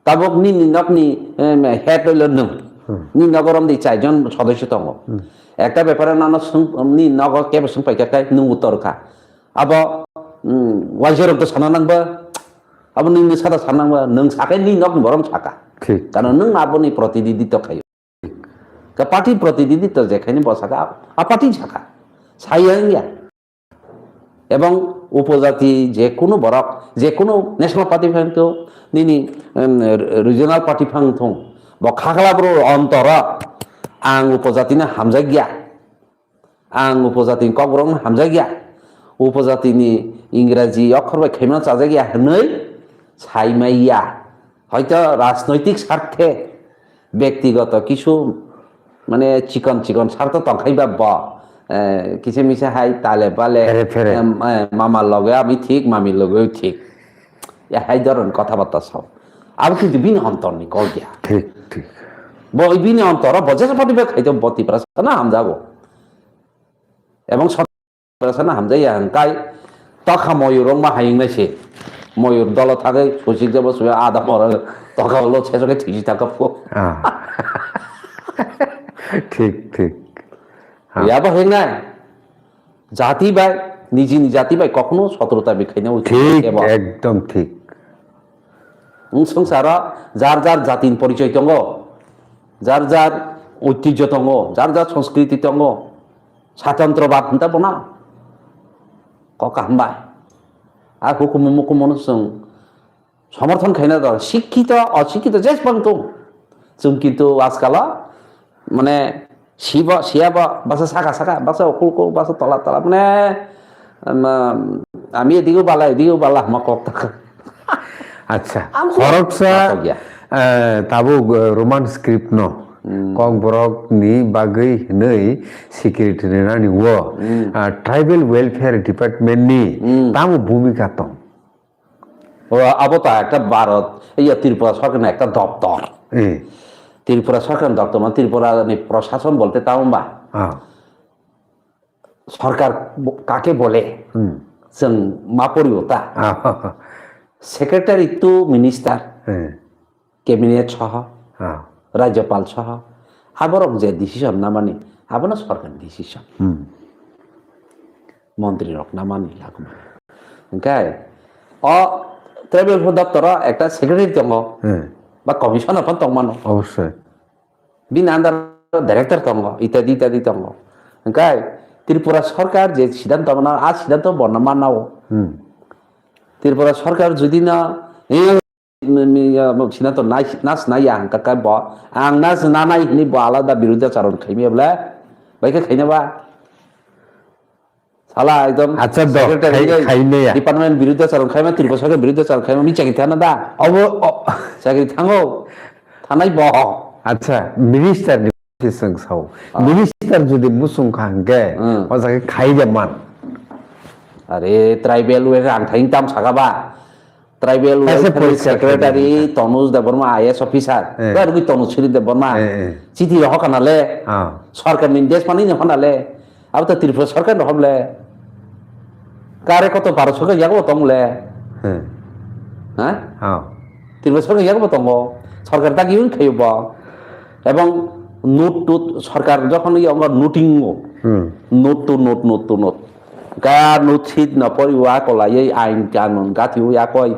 Tabuk nini nokni, em, head hwilo nwng. Hmm. Nini nogo romdi chaijon sodosyo tongo. Hmm. Ekta bepare nono swng, nini nogo kebo swng paikha khe nwng uttor kha. Abo, mm, waisa rok to sana nangba. Abo nini sada sana nangba. Nwng sakai nini nokni borom saka. Thik. Karon nwng aboni protinidhitto khaio. Ka party protinidhitto je khaini bo saka, a party saka. Saya wngya. Ebong upojati je kunu borok, je kunu national party phang thung, nini, em, regional party phang thung, bo khakla bro ontoro ang upojati no hamjakya, ang upojati ni kokborok no hamjakya, upojati ni Ingraji okhor bai khaimano chajakya hwnwi saimaiya. Hoito rajnoitik sarthe, bektigoto kisu mane chikon chikon sartho tongkhai ba bo, eh, kisa misa hai tale bale, Phere phere. Em, eh, mama loge ami thik, mami loge thik. Ya hai doron kotha batta sao. Abo kintu bini ontor ni kok ya. Thik, thik. Bo bini ontor bo jesa pati be khaito bo Tiprasa na hamjago. Ebong sot sana hamjaya hwnkhe tokha moyur rok ma hayung nai se. Moyur dolo thagwi sujik jabo suya ada moro tokha ulo seso khe thisi thaka phu. Ah. Thik, thik. Ha. Yabo hwngnai jati bai, nijini jati bai kokno sotrota bi khaina ucit Thik, ebo. Ekdom thik. Wng swngcharo jar jar jatini porichoi tongo, jar jar oitijyo tongo, jar jar sanskriti tongo. Satantrobad hinta bono kok kaham bai. A hukumu mukumu no chwng somorthon khaina dal, sikkito, osikkito jesbang tong. Chwng kintu ajkalo, mane, sibo, siyabo, basa saka saka, basa ukul ukul, basa tola tola, mane, em, ami edigo bala, edigo bala, hama kok taka. Acha, Ang khoroksa, kok ya. Eh, tabuk, eh, Roman script no, Hmm. Kokborok ni bagwi hinwi secretary nani wo, Hmm. ah, Tribal Welfare Department ni Hmm. tamo bhumika tong? O, abo ta ekta Bharat, iya Tripura sorkar ni ekta doptor. Eh. Tripura sorkar ni doptor, mane Tripura ni prosason bolte tamo ba? Ah. Sorkar bo-, kake bole? Hmm. Chwng ma poribo ta? Ah. Secretary to minister, Hmm. cabinet soho, Ah. rajyapal soho, aborok je decision namani, abono sorkar ni decision. Hmm. Montri rok namani lakumani. Hingkai o tribal welfare doptoro ekta secretary tongo, Hmm. ba commissioner phan tongmano. Obosoi. Bini under director tongo, itadi itadi tongo. Hingkai Tripura sorkar je siddhanto mano, a siddhanto borno mannao. Hmm. Tripura sorkar jodi na, eh, mi, mi, ya, mo, siddhanto nai, nas nai ya hingka kai bo, ang nas nanai hini bo alada biruddhacharon khaimya bole, bai khe khaina ba. Sala ekdom Acha do, secretary khai-, khai meya. Department biruddhacharon khaima, Tripura sorkar biruddhacharon khaima, mi chakri thana da. Obo, o- Chakri thango. Thanai bo. Acha, minister ni bising sao. Ah. Minister jodi musung kha hingke, Hmm. O jaga khai de man. Are, tribal welfare ang thaing tam saka ba. Tribal Kaisa welfare poriskar secretary khaidi. Tanuj Debbarma I A S officer. Eh. Ba rugwi Tanuj Sri Debbarma. Eh, eh. Chiti rohor kana le. Ah. Sorkar ni des pani ni hona le. Abo to Tripura sorkar ni hom le. Kare koto Bharat sorkar yago tong le. Hmm. Ha? Ah. Tripura sorkar yago tongo. Sorkar dagi wi khayo bo. Ebong note to sorkar jokhon yongo noting o. Hmm. Note to note, note to note. Ga note sheet no pori wa kolai ain kanun gati wi akoi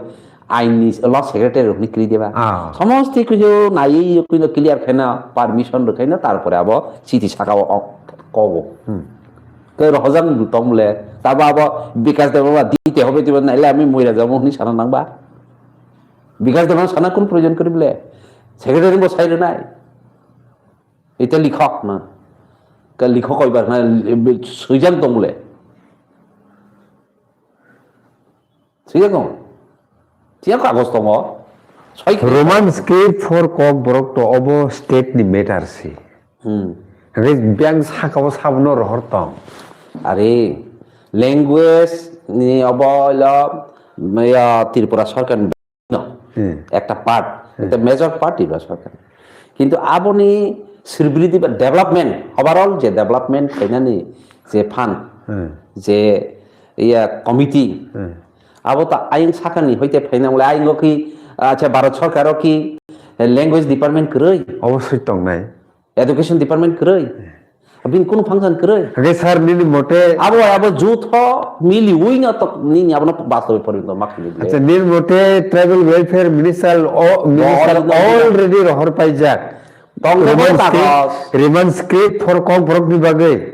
ain ni law secretary rok ni kri deba. Ah. Somosti kujo nai kuino clear khaina permission rok khaina tarpore abo chiti saka o. Kogo. Hmm. Ke rohojang tong bole. Tabo abo Bikash Debbarma dite hobe dibo naile ami moira jabo hwnwi sana nangba. Bikash Debbarma sana kun proyojon kori bole. Secretary bo sai rwnai. Ite likhok na. Ke likhok koibar na swijang tong bole. Swijang tong. Tiya kagos tongo. Soi khe. Roman script for Kokborok to obo state ni matter si. Hmm. Hwnkhe biyang saka o sabono rohor tong. Are language ni obo ilo ya Tripura sarkar ni no. Hmm. Ekta part, Hmm. ekta major part Tripura sarkar. Kintu aboni sribidi ba development, overall je development khainani je fund, Hmm. je iya committee, Hmm. abo ta ayang sakani hoite phaina wale ayang ki, acha, Bharat sarkar o ki language department kwrwi, Obosoi tongnai. Education department kwrwi. Bini kunu function kwrwi. Hwnkhe sir, nini mote Abo, abo jutho mili uino to nini abono bastobe porinto ma khili Acha, nini mote tribal welfare minister o, minister already rohor paijak. Tong Roman tong script, tagos. Roman script for Kokborok ni bagwi.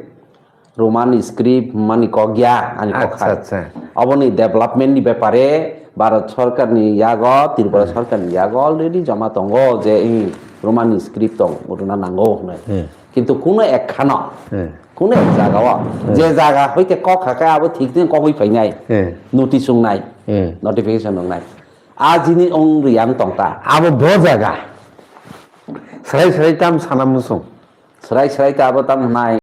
Roman script mani kok ya, ani kok Acha, hai. acha. Aboni development ni bepare Bharat sarkar ni yago, Tripura Hmm. sarkar ni yago already joma tongo je, "Ih, Roman script tong, rwna nango," hwnwi. Hmm. Kintu kuno ekkhano, Hmm. kuno ek jaga o, Hmm. je jaga hoite kok hakhe abo thik thik kok wi phainai, Hmm. notice wngnai, Hmm. notification wngnai. A jini ong riyang tongta. Abo bo jaga. Srai srai tam sana musung. Srai srai ta abo tam hwnai,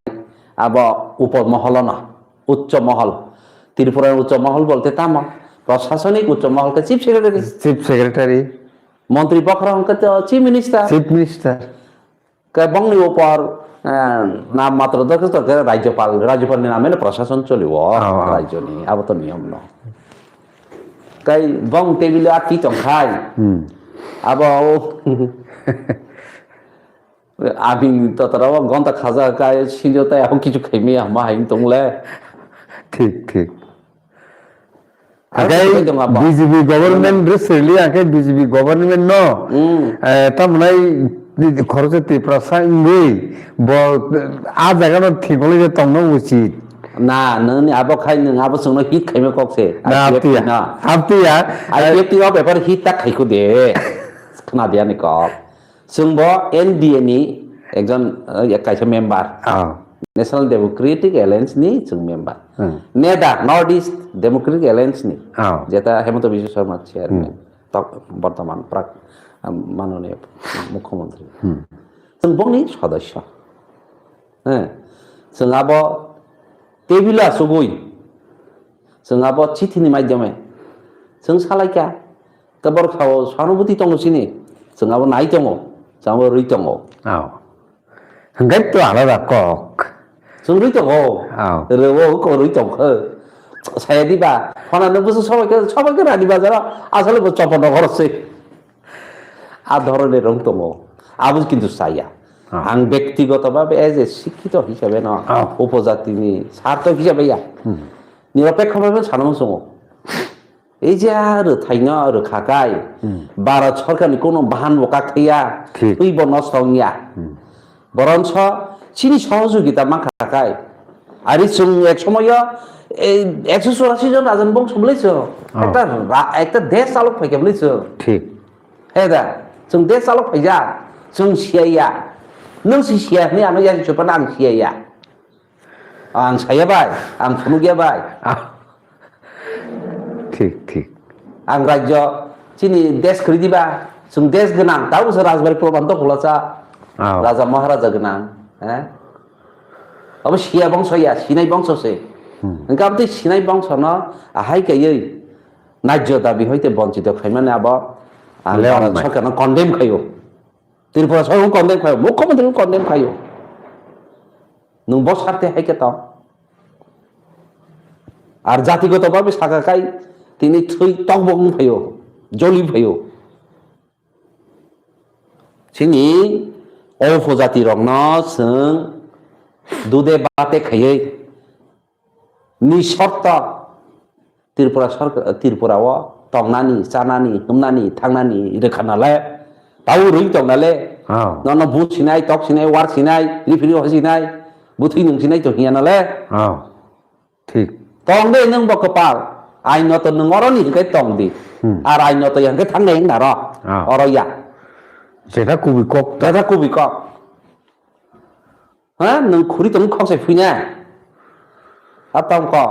abo upo mohol no, uccho mohol. Tripura uccho mohol bolte tamo? Prashasonik uccho mohol ke chief secretary. Chief secretary. Montri bokhorok hwnkhe to chief minister. Chief minister. Ke bongni upor, eh, nam matro dor khe to ke rajyopal, rajyopal ni name no prashason choliwo Oh, oh. rajyoni, abo to niyom no. Kai bong tebilo ati tongkhai. Hmm. Abo Abing totorao gonta khaja kai sinjo tai ako kichu khaimaya ma hain tongle. Thik, thik. Ang Hakai thik tong apa? B J P government re sirli, hakai B J P government no, Hmm. eh, tamnai khoroksa Tiprasa wngwi bo a jaga no thik wngwi tongno uchit. Na, nini abo khai nung abo chwngno hit khaima kok se. Na, I P F T aptiya. na. Aptiya. I P F T o bepar hit ta khaikho de. Khna de ani kok. Chwng bo N D A ni ekjon, eh, kaisa member. Ah. National Democratic Alliance ni chwng member. Hmm. Neda, North East Democratic Alliance ni. Ah. Jeta Hemanta Biswa Sarma chairman. Hmm. Tok-, bortoman prak, um, manoniya mukhyamantri. Hmm. Chwng bongni sodosyo. He. Chwng abo tebilo achugwi. Chwng abo chithini maidyame. Chwng salaikha. Tei borok sao sanubuti tongo chini. Chwng abo nai tongo. Chwng abo rwi tongo. Oh. Hwnkhe to alada kok. Chwng rwi tongo. Oh. Rwo kok rwi tongkha. Saya diba. Phana no busu sobai khe, sobai khe rani bazaro. Asole bo chopon rok horse. A dhoroner rong tongo. Abo kintu saya. Oh. Ang bektigoto bhabe as a sikkito hisabe no, Oh. upojatini sartho hisabe ya. Hmm. Nirapekho bhabe sana muchungo. Ei je a rwthaino rwkha kai, Hmm. Bharat sarkarni kono bahan bo kak thaiya, Thik. twi bo nosto wngya. Hmm. Boronso chini sohojogita mankha kai. Ari chwng ek somoyo, ei, ekso churasi jon rajan bongso bwlai chwng. Ah. Ekta ra-, ekta desh chalok phaikha bwlai chwng. Thik. He da, chwng desh chalok phaijak, chwng siyaya. Nwng si siya hwnwi ano yasi chupano ang siyaya. Ang saya bai, ang phunukya bai. Ah. Thik, thik. Ang rajyo, chini desh kwrwi diba, chwng desh gwnang, tabukhe Rajbari Proman to khulacha. Ah. Raja Maharaja gwnang, eh? Abo siya bongso ya, sinai bongso se. Hmm. Hwnkhe aboni sinai bongsono ahai kaiwi najjo dabi hoite bonchito khaimani abo ang Leon Bharat bai. Sarkarno condemn khaio. Tripura sorkar condemn khaio, mukhyamantri condemn khaio. Nwng bo sarte hai khe tong. Ar jatigoto bhabe saka kai tini thwi tokbok wng phaio, joli phaio. Chini o upojati rokno chwng dude bate khaiwi ni sorto Tripura sorkar, Tripura o tongnani, chanani, hwnmani, thangnani rwkha nale, tau rwi tong nale. Oh. Nono bu sinai, tok sinai, war sinai, rifiri ho sinai. Buthwi nung sinai to hiya nale. Oh. Thik. Tong de nung bo kwpal. Aino to nung oro ni hwnkhe tong di. Hmm. Ar aino to yang khe thang nai na ro. Ah. Oro ya. Jeta kubi kok ta. Jeta kubi kok. Ha, nung khuri tong khok sai phuina. A tong ko.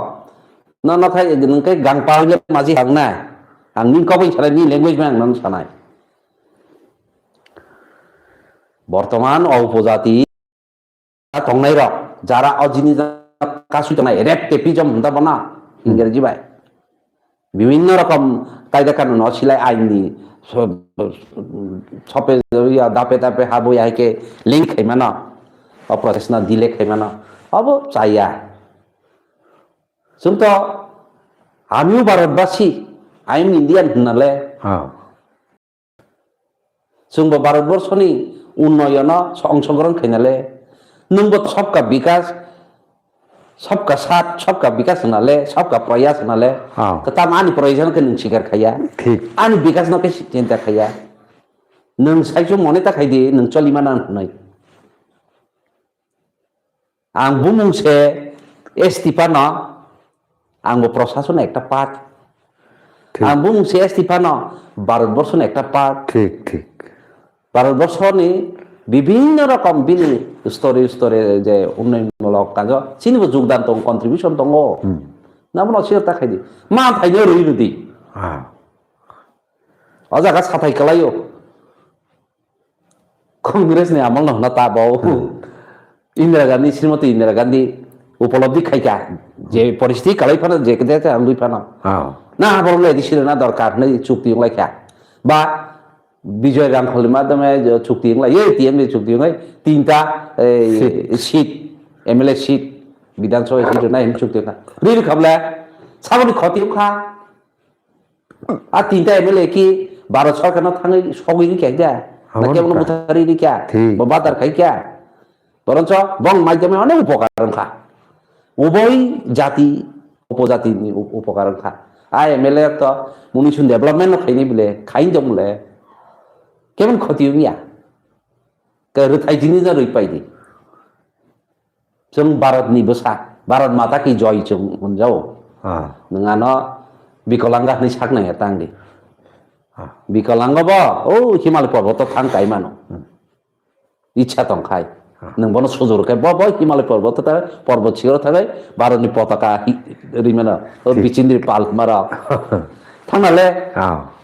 No no khai nung khe gang pa hile maji hang na. Ang ning kok bai sanai ni language bai ang nung sanai. Bortoman o upojati tongnai rok, jara o jini kasui tongnai, rape capism hwnda bono, hmm, Ingreji bai. Bibhinno rokom kaida kanun o silai ain ni so-, sope ya dape dape habwi hai khe link khai mano, o process no delay khai mano, obo chaya. Chwng to amiu Bharatbasi, I am Indian hwnna le. Ah. Chwngbo Bharatborsoni unnoyono so-, ongsogrohon khainale, nwngbo sabka bikas, sabka sat, sabka bikas hwnale, sabka prayas hwnale, ah, kwtam ani prayojon khe nwng sikar khaiya. Thik. Ani bikasno khe chinta khaiya. Nwng saichung mone ta khaidi, nwng choli mana hwnwi. Ang bumung se S T phano, ang bo prosason ekta part. Thik. Ang bumung se S T phano, Bharatborsoni ekta part. Thik, thik. Bharatborsoni bibhinno rokom bini story, story je unnayonmulok kajo, chini bo jogdan tongo, contribution tongo. Hmm. Nabo no siyar ta khaidi. Ma thaino rwi rwdi. Ah. O jaga sathai kwlaio. Congress ni amol no hwnna ta bo. Hmm. Indira Gandhi, Srimati Indira Gandhi upolobdi khaikha. Je poristiti kalai phano, je kete te angwi phano. Ah. Na borok le disi na dorkar hwnwi chukti wnglaikha. Ba Bijoy Rangkhol ni madhyome je chukti wnglai, ye T M ni chukti wnglai, tinta, eh, seat. Seat, M L A seat, Bidhan Sabha seat rwnai hwnwi chukti wngkha. Riri khabla, saboni khoti wngkha. A tinta M L A ki Bharat Sarkar no thangwi sogwi ni kya kya? Na kebo no buthari ni kya? Thik. Bo badar khai kya? Boroncho bong maidhyame onek upokar wngkha. Uboi jati, upojati ni up-, upokar wngkha. A M L A to muni sun development no khaini bile, khain jong le. Kebo khoti wngya. Ke rwthai jini ja rwi pai di. Chwng Bharat ni bwsa, Bharat Mata ki joy chwng hwnjao. Ah. Nwng ano Bikalanga hwnwi sak nai tang di. Ah. Bikalanga bo, o Himalay porboto thang kai mano. Hmm. Ichha tong khai. Ah. Nwng bono sujur khai, bo, bo Himalay porboto ta, porbot sikoro thangai, Bharat ni potaka hi-, rimano, o Thik. Bichindri Pal maro. Thangna le. Ah.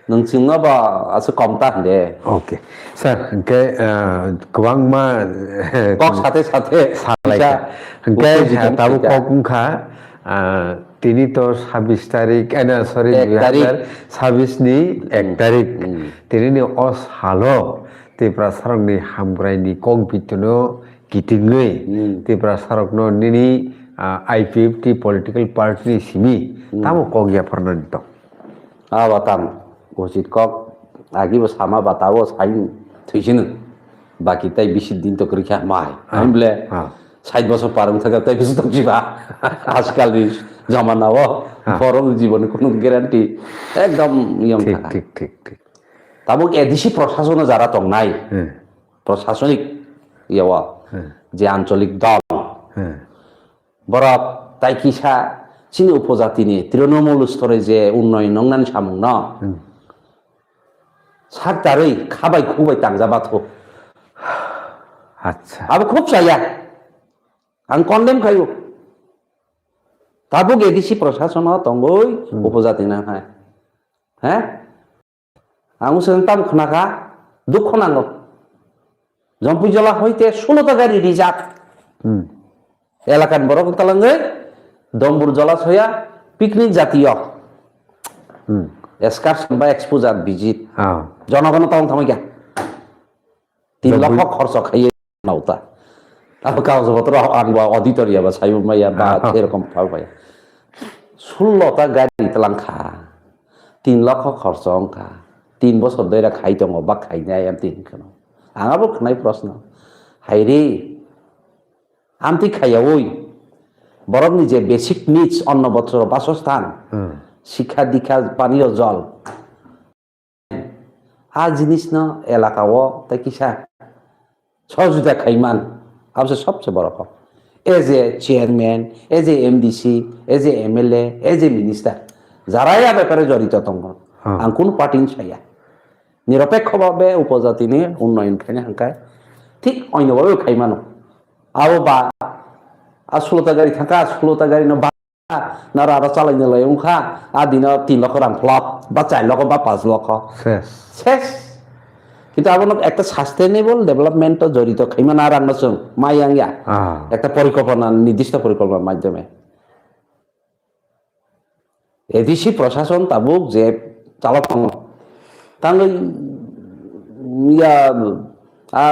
Nwng chwngno ba aswk kom ta hwnde. Okay. Sir, hwnkhe, ah, kwbangma, Kok sathe sathe salaikha. Kisa Hwnkhe, uttejito ah, tabuk kisa. Kok wngkha, ah, tini to sabis tarik, eh, na, sorry, Ek tarik. Dui hazar sabis ni ek Hmm. Tarik. Hmm. Tini ni o salo Tiprasarokni hamkraini kok bitono kitingwi Hmm. Tiprasarokno nini, ah, I P F T political party ni simi Hmm. tamo kok yapharnani tong? Aba tam usit kok agi bo sama ba tabo sain thuisinu. Baki tai bisi din to kwrwi kha mai. Ah, Hamble ah. Sait bosor par wng thaka tai bisi tong jiba. Ajkal ni jamana o Ah. Borok jibon ni kono guarantee ekdom yong Thik, thaka. Thik, thik, thik. Tabuk A D C prosasono jara tongnai. Hmm. Prosasonik yawa. Hmm. Je ancholik dol. Hmm. Borok tai kisa chini upojatini Trinamool store je unnoyon nongnani samungno Hmm. sak tarwi khabai khubai tangja batho. Acha. Abo khub chaya. Ang condemn khayo. Tabuk A D C prosasono tongoi Hmm. upojati nang hai. He? Ang swng tam khna kha, dukho nango. Jampui jola hoite sulo ta gari rijak. Hmm. Elakani borok talangwi Dombur jola soya picnic jatiyo. Hmm. Excursion ba exposure visit. Ah. Jonogono tong thamwi kha. Tin Jampui. Lokho khorso khaiye nauta. Abo kagojo potro ang ba auditor ya ba saibo maya ba Ah. Erokom phal maya. Sulo ta gari talang kha. Tin lokho khorso wng kha. Tin bosor doira khai tongo, ba khainai amtwi hwn kheno. Ang abo khnai proshno. Hai re, amtwi khaiyaui borokni je basic needs, onno, bosro, basosthan, Hmm. sikha, dikha, paniyo jol. A jinisno elaka o tei kisa sohojogita khaiman. Abo se sobse boro kok. As a chairman, as a M D C, as a M L A, as a minister, jara ya bepare jorito tongo. Ang kunu party ni saya. Niropekho bhabe upojati ni unnoyon khaina hangkhe thik oino bhabe khaimano. Abo ba a sulota gari thangkha, a sulota gari no ba naro aro chalaina lai wngkha, a dino tin lokho rang flop, ba char lokho, ba panch lokho. Ses. Ses. Kintu abono ekta sustainable development o jorito khaimana rang no chwng mai yang ya. Ekta porikolpona, nirdishto porikolpona madhyome. A D C prosason tabuk je chalok tongo. Tangwi ya a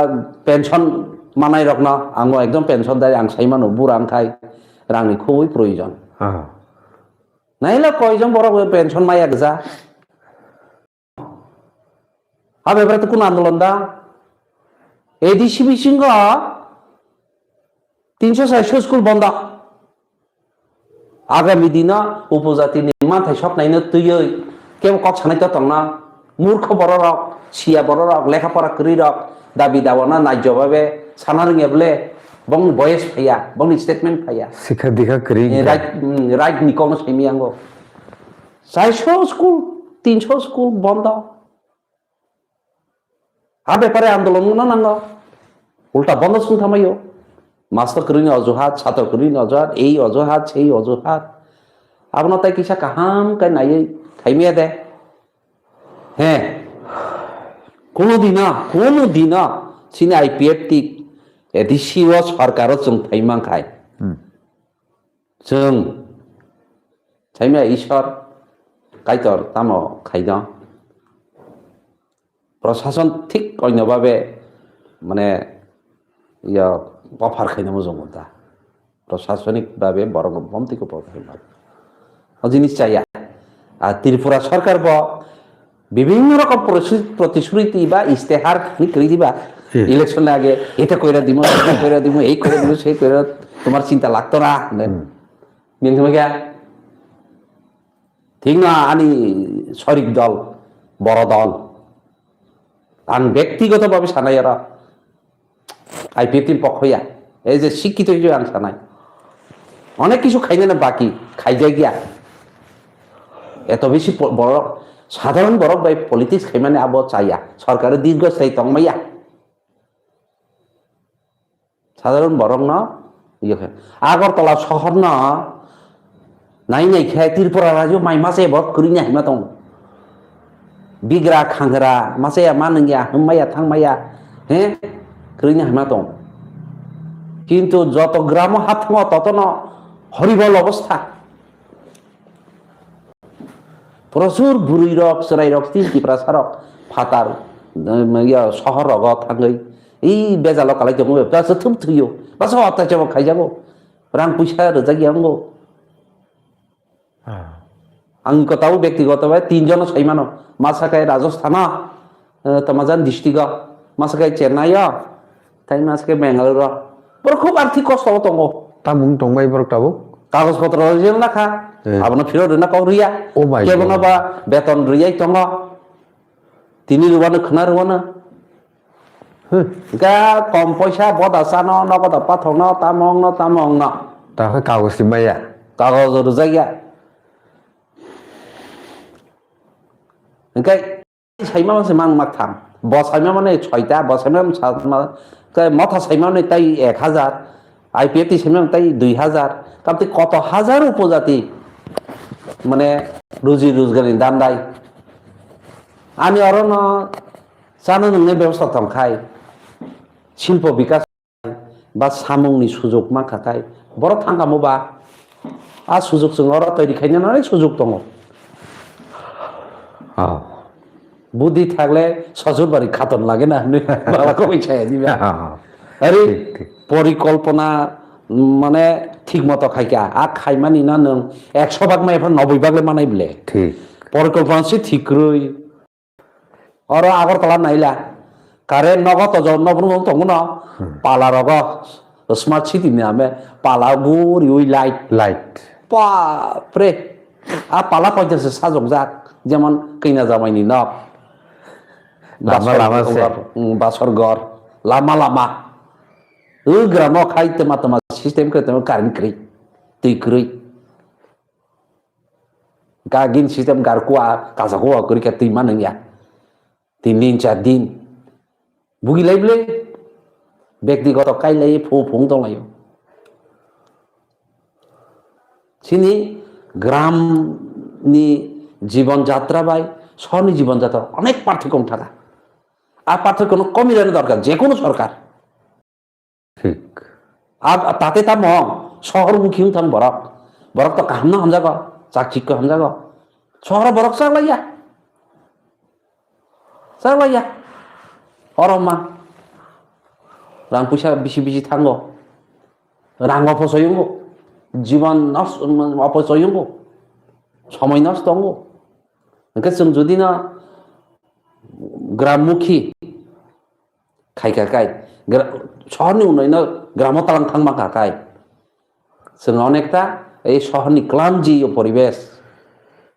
pension manai rokno ang ekdom pension dai ang sai mano bura wngkhai rangni khubui proyojon. Naila koijon borok pension maya gja. Abo bebrai to kun andolon da? A D C bisingo tinso saiso school bondo. Agami dino upojati ni manthai soknaino twiwi kebo kok sanai to tongna. Murkho bororok, siya bororok, lekha pora kwrwirok, dabi dawana naijo babe sana rwngya bole, bongni boyes phaiya, bongni statement phaiya. Sikha dikha kwrwi Eh, wngkha. Right, mm, right ni kokno saimi yango. Saiso school, tinso school bondo. A bepare andolon wngna nango. Ulta bondo sung thamaio. Master kwrwini ojuhat, satro kwrwini ojuhat, ei ojuhat, sei ojuhat. Abono tai kisa kaham khe naiwi khaimaya de. He. Kono dina, kono dina chini I P F T A D C o sarkaro chwng phai mankhai. Hmm. Chwng saimya Ishwar Kaitor tamo khaino. Prosason thik oino babe mane ya bofar khaino mujung ta. Prosasonik babe borok bomtiko bofar khaino. O jinis chaya. A Tripura sarkar bo bibhinno rokom prosi-, protisruti ba istehar ni kwrwi diba. Hmm. Election age, eta koira dimo, eta koira dimo, ei koira dimo, sei koira, tomar chinta lagto na. Hmm. Bini thangma khe, thik no ani sorik dol, boro dol. Ang bektigoto bhabe sanai oro. I P F T ni pokho ya. Ei je sikkito hijebe ang sanai. Onek kisu khainani baki, khaijakya. Eto besi po-, borok, sadharon borok bai politics khaimani abo chaya. Sorkari dirgo sai tongmaya. Sadharon borokno, iyo khe. Agartala sohorno nai nai khe Tripura rajyo mai mase bo kwrwini haima tongo. Bigra khangra mase ya manwngya, hwnmaya thangmaya, he? Kwrwini haima tongo. Kintu joto gramo haphango totono horibol obostha. Prochur bwrwi rok, chwrai rok, tin Tiprasa rok, phatar, em, ya, sohor rogo thangwi, i bejalo kalai tongo, basa thum thwiyo, basa hota chabo khaijago, rang puisa rwjak ya wngo. Ah. Ang kotao bektigoto bai tin jono sai mano, masa khe Rajasthan-o, eh, Tamajan district-o, masa khe Chennai-o, tai masa khe Bangalore-o. Borok khub arthik kosto o tongo. Tamung tongbai borok tabuk? Kagoj potro rwjak na kha. Eh. Abono phirok rwna kok rwya. Oh my God. Kebono ba beton rwyai tongo. Tini rwano khwna rwano. Hmm. Ga kom poisa boda sano, nogo da pathokno, tamongno, tamongno. Ta khe kagoj si maya. Kagoj rwjak ya. Hingke Saima mase mang mak tham. Bo saima mane soita, bo saima mane satma, ke motha saima mane tai ek hazar, I P F T saima mane tai dui hazar. Kamtwi koto hazar upojati mane ruji rojgar ni dandai. Ani oro no chana nungni bebosta tong khai. Silpo bikas ba samungni sujuk mankha khai borok thangkamo ba a sujuk chwng oro twi rikhaina nani sujuk tongo. Ah. Budi thagle sajur bari khaton lage na hinwi baba koboi chaya diba. Ah. Ari thik, thik. Porikolpona mane thik moto khaikha a khaimani no nwng ekso bak maya phano noboi bak le manai ble. Thik. Porikolpona se thik kwrwi. Oro Agartala naila. Current nogo to jo nobrung tongo no. Hmm. Pala rogo. Smart city ni ame pala guriwi light. Light. Bapre. A pala poito se sajokjak. Jemon kina jamai ni nok. Lama lama se. Basor ghor. Lama lama. O gramo khai tma tma system khe tma current kwrwi, twi kwrwi. Gagin system gar kuwa, kaja kuwa kwrwi khe twi ma nangya. Tin din, char din. Bugi lai ble. Bektigoto kai lai, phu phung tong laio. Chini gram ni jibon jatra bai, sohor ni jibon jatra onek parthokyo wng thaka. A parthokyo no komi rwna dorkar, je kono sorkar. Thik. Ab, tate tamo, sohor mukhi wng thang borok. Borok to kaham no hamjago, chakchikko hamjago. Sohor borok chak laiya. Chak laiya. Oro ma. Rang puisa bisi bisi thango. Rang oposoy wngo. Jibon nos-, oposoy wngo. Somoi nosto wngo. Hwnkhe chwng jodi no gram mukhi khaika kai, gra-, sohorni unnayino gramo talang thangma kha kai. Chwng onekta ei sohorni clumsy o poribesh,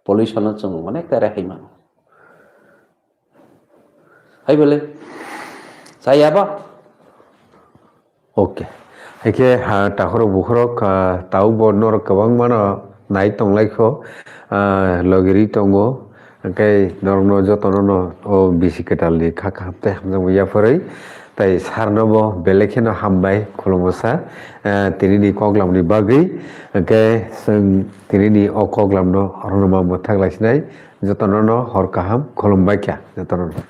pollution no chwng onekta rehai mano. Hai bole, chaya ba? Okay. Haikhe ha takhorok bukhorok, ah, taubo norok kwbangmano nai tonglaikho, ah, logirwi tongo. Hwnkhe norokno jotono no o bisi kwtalni kha kaham tei hamjakmung yapharwi. Tai sarno bo belai kheno hambai khulumsa, ah, tinini koklamni bagwi. Hwnkhe chwng tinini o koklamno oroni ma mwthak laisinai. Jotono no hor kaham khulumbai kha jotono no.